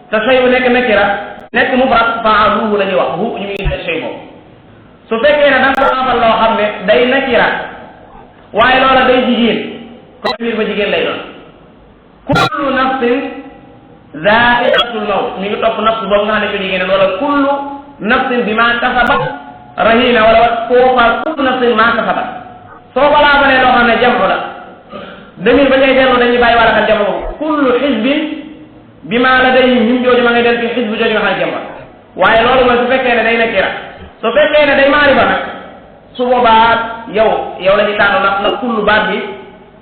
te shay bu nekk nakira nekk mufrad fa'aluhu la ñuy wax hu ñu ngi def shay boobu su fekkee ne da nga ko laafal loo xam ne day nakira waaye loola day jigéen ko damir ba jigéen lay doon kullu nafsin zaa'iqatul mawt mi ngi topp nafs boobu nga xam ne ko jigéen wala kullu nafsin bima kasabat rahina wala koofa kullu nafsin ma kasabat soo ko laabalee loo xam ne jamu la demir ba ngay dellu dañuy bàyyi wala xel jamu kullu xisbin bima ladayhim ñun jooju ma ngay del ci xisbu jooju nga xam ne jamu waaye loolu mooy su fekkee ne day nakira su fekkee ne day maarifa nag su boobaa yow la ñuy tànn ndax kullu baat bi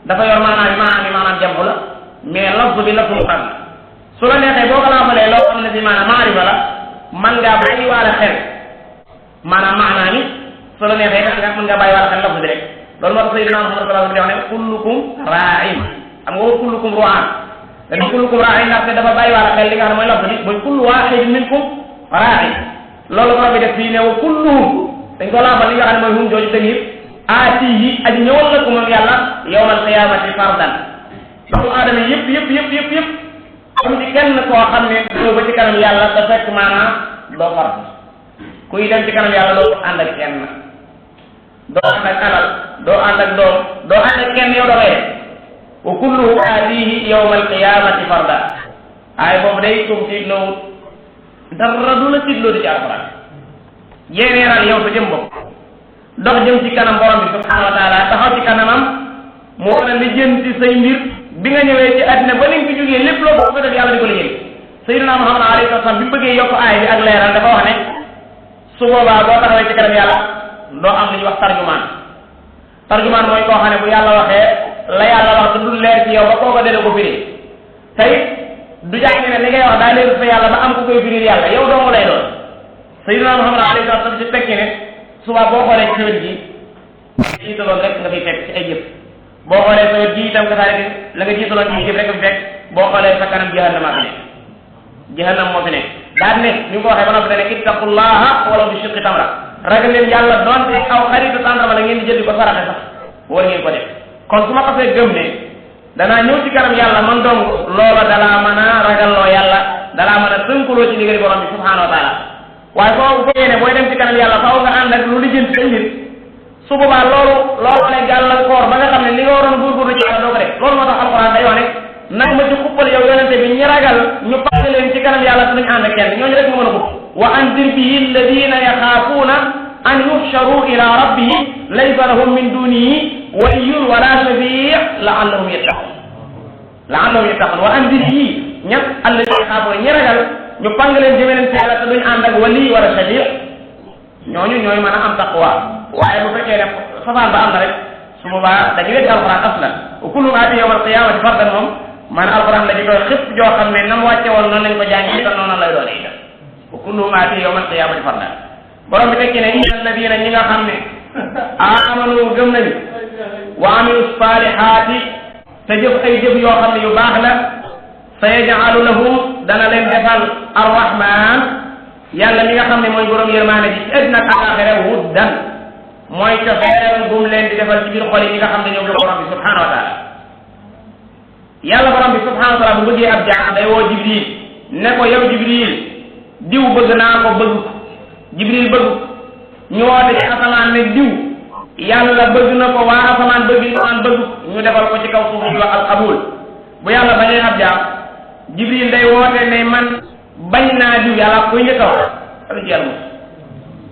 dafa yor maanaam jamu la mais lafz bi lafz mufrad la su la neexee boo ko laafalee loo xam ne si maanaam maarifa la man ngaa bàyyi waale xel maanaam maanaa mi su la neexee mën ngaa bàyyi waale xel lafz bi rek loolu moo tax Sayyidina Muhammad sallallahu alayhi wa sallam di wax ne kullukum raa'in xam nga wa kullukum ru'aan dañu kullukum raa'in ndax dafa bàyyi waale xel li nga xam ne mooy lafz bi mooy kullu waahidin minkum raa'in loolu borom bi def fii ne wa kulluhum dañ ko laafal li nga xam ne mooy hum jooju tamit aatihi aji ñëwal la ko moom yàlla yawmal qiyaamati fardan doomu aadama yëpp am ci kenn koo xam ne ñëw ba ci kanam yàlla da fekk maanaam doo far kuy dem ci kanam yàlla doo ànd ak kenn doo ànd ak alal doo ànd ak doom doo ànd ak kenn yow dafay def wa kulluhu aatihi yawmal qiyaamati farda ay boobu day tum tiitloo dara du la tiitloo di ci alxuraan yéeneeral yow sa jëm bopp dox jëm ci kanam borom bi subhanahu wa taala taxaw ci kanamam mu war a lijjanti say mbir bi nga ñëwee ci àddina ba ni nga fi jógee lépp loo ko def yàlla di ko liggéey Sayyidina Muhammad alayhi wasallam bi bëggee yokk aay bi ak leeral dafa wax ne su boobaa boo taxawee ci kanam yàlla doo am li ñuy wax tarjumaan mooy koo xam ne bu yàlla waxee la yàlla wax te du leer ci yow ba koo ko dele ko firi tey du jàng ne li ngay wax daa leer fa yàlla ba am ku koy firi yàlla yow doomu lay doon Sayyidina Muhammad alayhi wasallam ci tekki ne suba boo xoolee ci wet gi jiitaloon rek nga fiy fekk ci ay jëf boo xoolee sa wet gi itam ka saa la nga jiitaloon ci jëf rek nga fi fekk boo xoolee sa kanam jahannama fi nekk jahannam moo fi nekk daan ne ñu ko waxee ba noppi dane ittaqullaha wala bi shiqqi tamra ragal leen yàlla doonte aw xaritu tàndarma la ngeen di jël di ko saraxe sax war ngeen ko def kon su ma xasee gëm ne danaa ñëw ci kanam yàlla man dong loola dalaa mën a ragalloo yàlla dalaa mën a tënkuloo ci ndigali borom bi subhanahu wa taala waaye foo bu fekkee ne booy dem ci kanam yàlla faaw nga ànd ak lu lijjanti sa mbir su boobaa loolu ne gàllankoor ba nga xam ne li nga waroon góorgóorlu ci yàlla doo ko def loolu moo tax alquran day wax ne nag ma ci xuppal yow yonente bi ñi ragal ñu pàgg leen ci kanam yàlla te duñ ànd ak kenn ñooñu rek nga mën a xupp wa anzir bihi alladina yaxaafuuna an yuxsharu ila rabbihim laysa lahum min dunihi waliyyun wala shafii laallahum yattaqun wa anzir bihi ña alladina yaxaafuuna ñi ragal ñu pàng leen jëme leen ci yàlla te duñ ànd ak wali wala shafii ñooñu ñooy mën a am taqwa waaye bu fekkee ne safaan ba am na rek su boobaa dañu weddi alquran aslan wa kullu aati yawma alqiyamati fardan moom maanaam alquran la ji koy xëpp joo xam ne nam wàcce woon noonu lañ ko jàngee te noonu lay doon itam wa kullu aati yawma alqiyamati fardan borom bi tekki ne inna alladina ñi nga xam ne amanu gëm nañu wa amilu salihaati te jëf ay jëf yoo xam ne yu baax la sa yaj'alu lahum dana leen defal arrahman yàlla mi nga xam ne mooy borom yërmaane ji ci àddina ak àllaaxira wuddan mooy cofeel gum leen di defal ci biir xol yi ñi nga xam ne ñoom la borom bi subhanahu wa taala yàlla borom bi subhanahu wa taala bu bëggee ab jaam day woo jibril ne ko yow jibril diw bëgg naa ko bëgg ko jibril bëgg ñu woote ci asamaan ne diw yàlla bëgg na ko waa asamaan bëgg ñu defal ko ci kaw suuf ñu wax al qabul bu yàlla bañee ab jaam jibril day woote ne man bañ naa diw yàlla koy njëkk a wax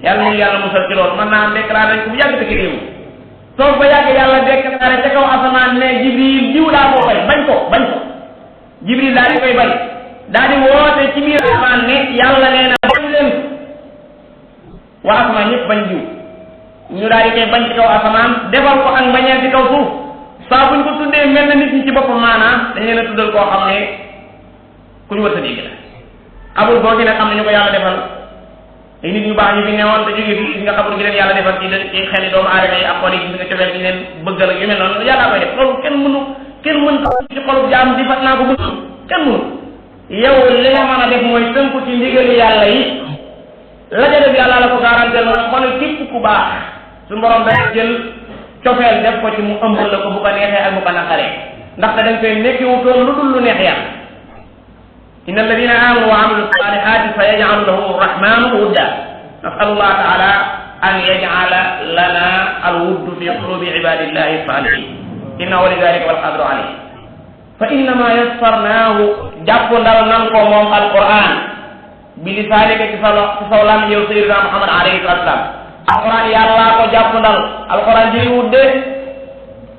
yàlla musal ci loolu mën naa déclaré ku bu yàgg te ki réew toog ba yàgg yàlla déclaré ca kaw asamaan ne jibril diw daa koo bañ ko jibril daal di koy bañ daal di woote ci biir asamaan ne yàlla nee na bañ leen waa asamaan ñëpp bañ diw ñu daal di koy bañ ci kaw asamaan defal ko ak bañeel ci kaw suuf saa buñ ko tuddee mel na nit ñi ci boppam maanaam dañ leen a tuddal koo xam ne ku ñu wër sa dégg la abul boo gi nag am na ñu ko yàlla defal ay nit ñu baax ñu fi newoon te jógee fi gis nga xabul gi leen yàlla defal ci xeli doomu aadama yi ak xol yi gis nga cofeel gi leen bëggal ak yu mel noonu yàllaa koy def loolu kenn mën ci xolub jaam di fat naa ko bëgg kenn mënu yow li nga mën a def mooy tënku ci ndigali yàlla yi la ca def yàlla la ko garantel mooy xol képp ku baax su borom day jël cofeel def ko ci mu ëmbal la ko bu ko neexee ak bu ko naqaree ndaxte dañ koy nekkiwutoon lu dul lu neex yàlla إن الذين آمنوا وعملوا الصالحات فيجعل لهم الرحمن ودا نسأل الله تعالى أن يجعل لنا الود في قلوب عباد الله الصالحين إنه ولذلك والقدر عليه فإنما يسرناه جاب ننكم القرآن بلسانك تصولان يو سيدنا محمد عليه الصلاة والسلام القرآن يا الله ko jàpp ndal alquran ji wudde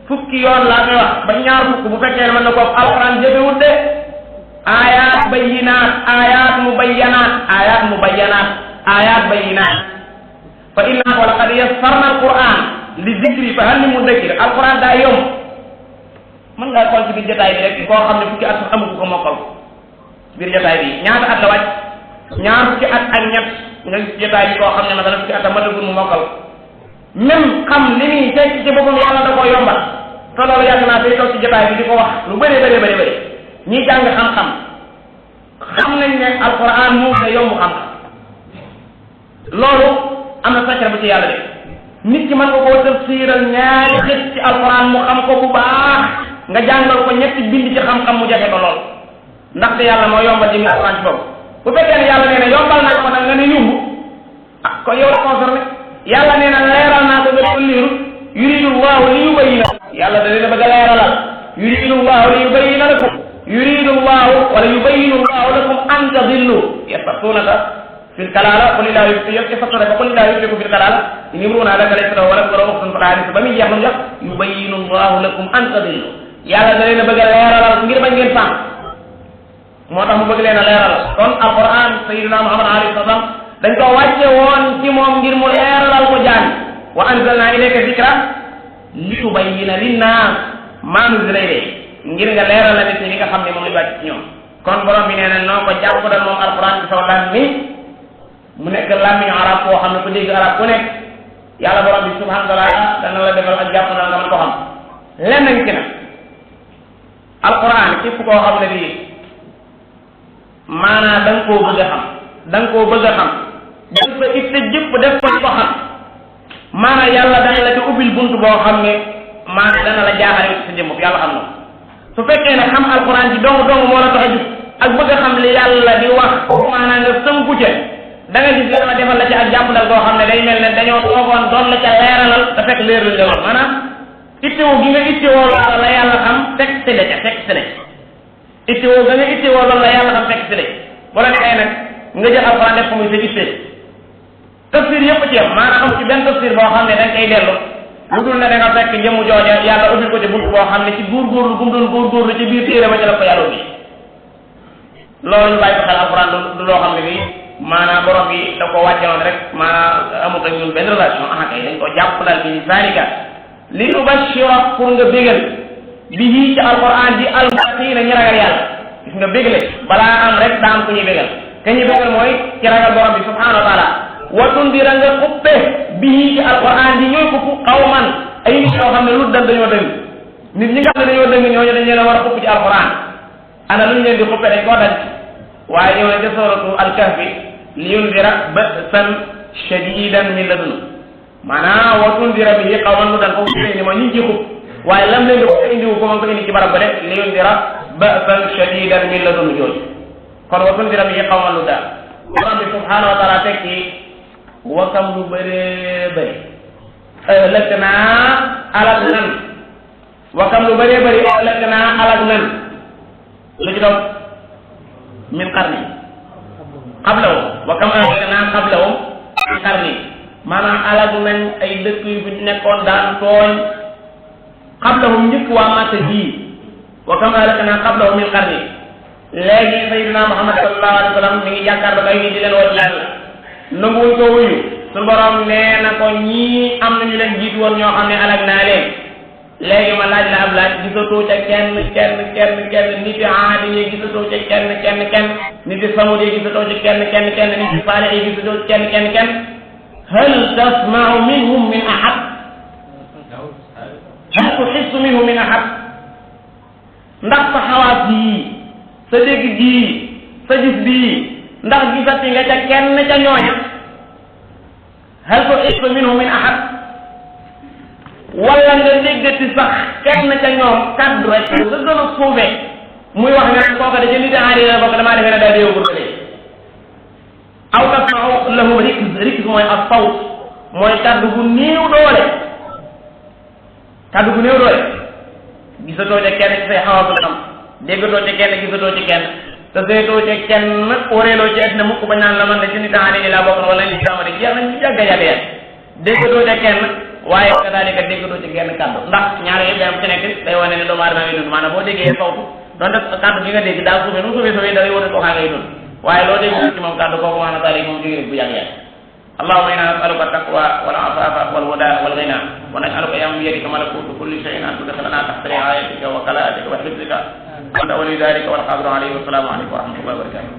fukki yoon laa koy wax ba ñaar fukk bu fekkee mën na ko alquran jëfe wudde ayat bayyinat ayat mubayyanat fa inna wa laqad yassarna alquran li dhikri fa hal min mudakkir alquran daa yomb mën ngaa xool ci biir jotaay bi rek koo xam ne fukki at amu ko mokkal biir jotaay bi ñaata at la wàcc ñaar fukki at ak ñett nga gis jotaay bi koo xam ne masalan fukki at matagul mu mokkal même xam li muy fekk ci boppam yàlla da koo yombal te loolu yàgg naa fay toog ci jotaay bi di ko wax lu bëri ñi jàng xam-xam xam nañ ne alquran moo gën a yomb xam-xam loolu am na secret bu ci yàlla de nit ki mën nga koo tafsiral ñaari xët ci alquran mu xam ko bu baax nga jàngal ko ñetti bind ci xam-xam mu jafe ko lool ndaxte yàlla moo yombal jëmi alquran ci boobu bu fekkee ne yàlla nee na yombal naa ko nag nga ne yumb ah kon yow la concerné yàlla nee na leeral naa ko nga ko liiru yuridu llahu li yubayyina yàlla da leen a bëgg a leeralal yuridu llahu li yubayyina lakum yuridu llahu wala yubayyinu llahu lakum an tadillu yastaftunaka fil kalala qul illahu yastaftunaka qul illahu yuftikum fil kalala in imru'un halaka laysa lahu waladun wa lahu ukhtun falaha nisfu ba muy jeex mu jox yubayyinu llahu lakum an tadillu yàlla da leen a bëgg a leeralal ngir bañ ngeen sànq moo tax mu bëgg leen a leeralal kon alquran sayyidina Muhammad alayhi salaam dañ ko wàcce woon ci moom ngir mu leeralal ko jaani wa anzalna ilayka dhikra litubayyina linnaas maa nuzila ilayhim ngir nga leeral la nit ñi li nga xam ne moom la wàcc ci ñoom kon borom bi nee na noo ko jàpp dal moom alquran ci saw làmmi mu nekk làmmiñu arab koo xam ne ku dégg arab ku nekk yàlla borom bi subhanahu wa taala dana la defal ak jàpp dal nga mën ko xam lenn ngi ci nag alquran képp koo xam ne bii maanaam da nga koo bëgg a xam da nga koo bëgg a xam jël sa itte jëpp def ko ko xam maanaam yàlla dana la ci ubbil bunt boo xam ne maanaam dana la jaaxale ci sa jëmm yàlla xam na su fekkee ne xam alquran ci dong moo la tax a jub ak bëgg a xam li yàlla di wax maanaam nga tënku ca da nga gis yàlla defal la ci ak jàppandal boo xam ne day mel ne dañoo toogoon doon la ca leeralal te fekk leer luñ la wax maanaam ittewoo gi nga ittewoo loolu la yàlla xam fekk si la ca fekk si la ittewoo ga nga ittewoo loolu la yàlla xam fekk si la wala nekkee nag nga jël alquran def ko muy sa itte tafsir yëpp ci yam maanaam am ci benn tafsir boo xam ne da nga koy dellu lu dul ne da nga fekk jëmu jooja yàlla ubbil ko ci bunt boo xam ne ci góorgóorlu gum doon góorgóorlu ci biir téere ba ci la ko yàlla ubbi loolu ñu bàyyi ko xel alquran du loo xam ne bi maanaam borom bi da ko wàccewoon rek maanaam amut ak ñun benn relation kay dañ ko jàppalal bi zalika li tubashira pour nga bégal bi ci alquran di almuttaqina ñi ragal yàlla gis nga bégle balaa am rek daa am ku ñuy bégal ka ñuy bégal mooy ci ragal borom bi subhanahu wa taala wa tundira nga xuppe bii ci alquran di ñooy xupp xawman ay nit yoo xam ne lu dan dañoo dëng nit ñi nga xam ne dañoo dëng ñooñu dañ leen a war a xupp ci alquran ana lu ñu leen di xuppe dañ koo daj waaye ñëw ne ca suratu alkahfi li yundira ba'san shadidan min ladun maanaam wa tundira bihi xawman lu dan ko ni mooy ñu ngi ciy xupp waaye lam leen di xupp indiwu ko man ko indi ci barab ba de li yundira ba'san shadidan min ladun jooju kon wa tundira bihi xawman lu dan borom bi subhanahu wa taala teg ci wakam lu bëree bëri ëllëg naa alag nan wakam lu bëree bëri ëllëg naa alag nan lu ci doon min qarni qablahum wakam ëllëg naa qablahum min qarni maanaam alag nañ ay dëkk yu fi nekkoon daan tooñ qablahum njëkk waa Makka ji wakam ëllëg naa qablahum min qarni léegi sayyidina Muhammad sallallahu alayhi wa sallam mi ngi jàkkaarloo ay nit di leen woo yàlla nanguwuñ ko wuyu suñu borom nee na ko ñii am nañu leen jiitu woon ñoo xam ne alag naa leen léegi ma laaj la ab laaj gisatoo ca kenn nit yi Aad yi gisatoo ca kenn nit yi Samud yi gisatoo ci kenn nit yi Saalih yi gisatoo ci kenn hal tasma'u minhum min ahad hal tuhissu minhum min ahad ndax sa xawaas yii sa dégg gii sa gis bii ndax gisati nga ca kenn ca ñooña hal tuhissu minhum min ahad wala nga déggati sax kenn ca ñoom kaddu rek nga gën a suufee muy wax nga kooka da ca nit Aad la bokk damaa defee ne daal di yow pour aw tasma'u lahum rikz mooy ak sawt mooy kaddu gu néew doole gisatoo ca kenn ci say xawaasul xam déggatoo ca kenn gisatoo ci kenn te seetoo ca kenn wareeloo ci àddina mukk ba naan la man de ci nit Aad laa bokk wala nit Samad jeex nañ ci yàgg déggatoo ca kenn waaye kadaalika déggatoo ci genn kaddu ndax ñaar yëpp day am ci nekk day wane ne doomu aadama ngay dund maanaam boo déggee sawtu donte kaddu gi nga dégg daal suufee nu mu suufee da lay wane kookaa ngay dund waaye loo dégg ci moom kaddu kooku maanaam taal moom jógee bu yàgg اللهم انا نسالك التقوى والعفاف والهدى والغنى ونسالك يا من بيدك ملكوت كل شيء ان تدخلنا تحت رعايتك وكلاتك وحفظك وانت ولي ذلك والقادر عليه والسلام عليكم ورحمه الله وبركاته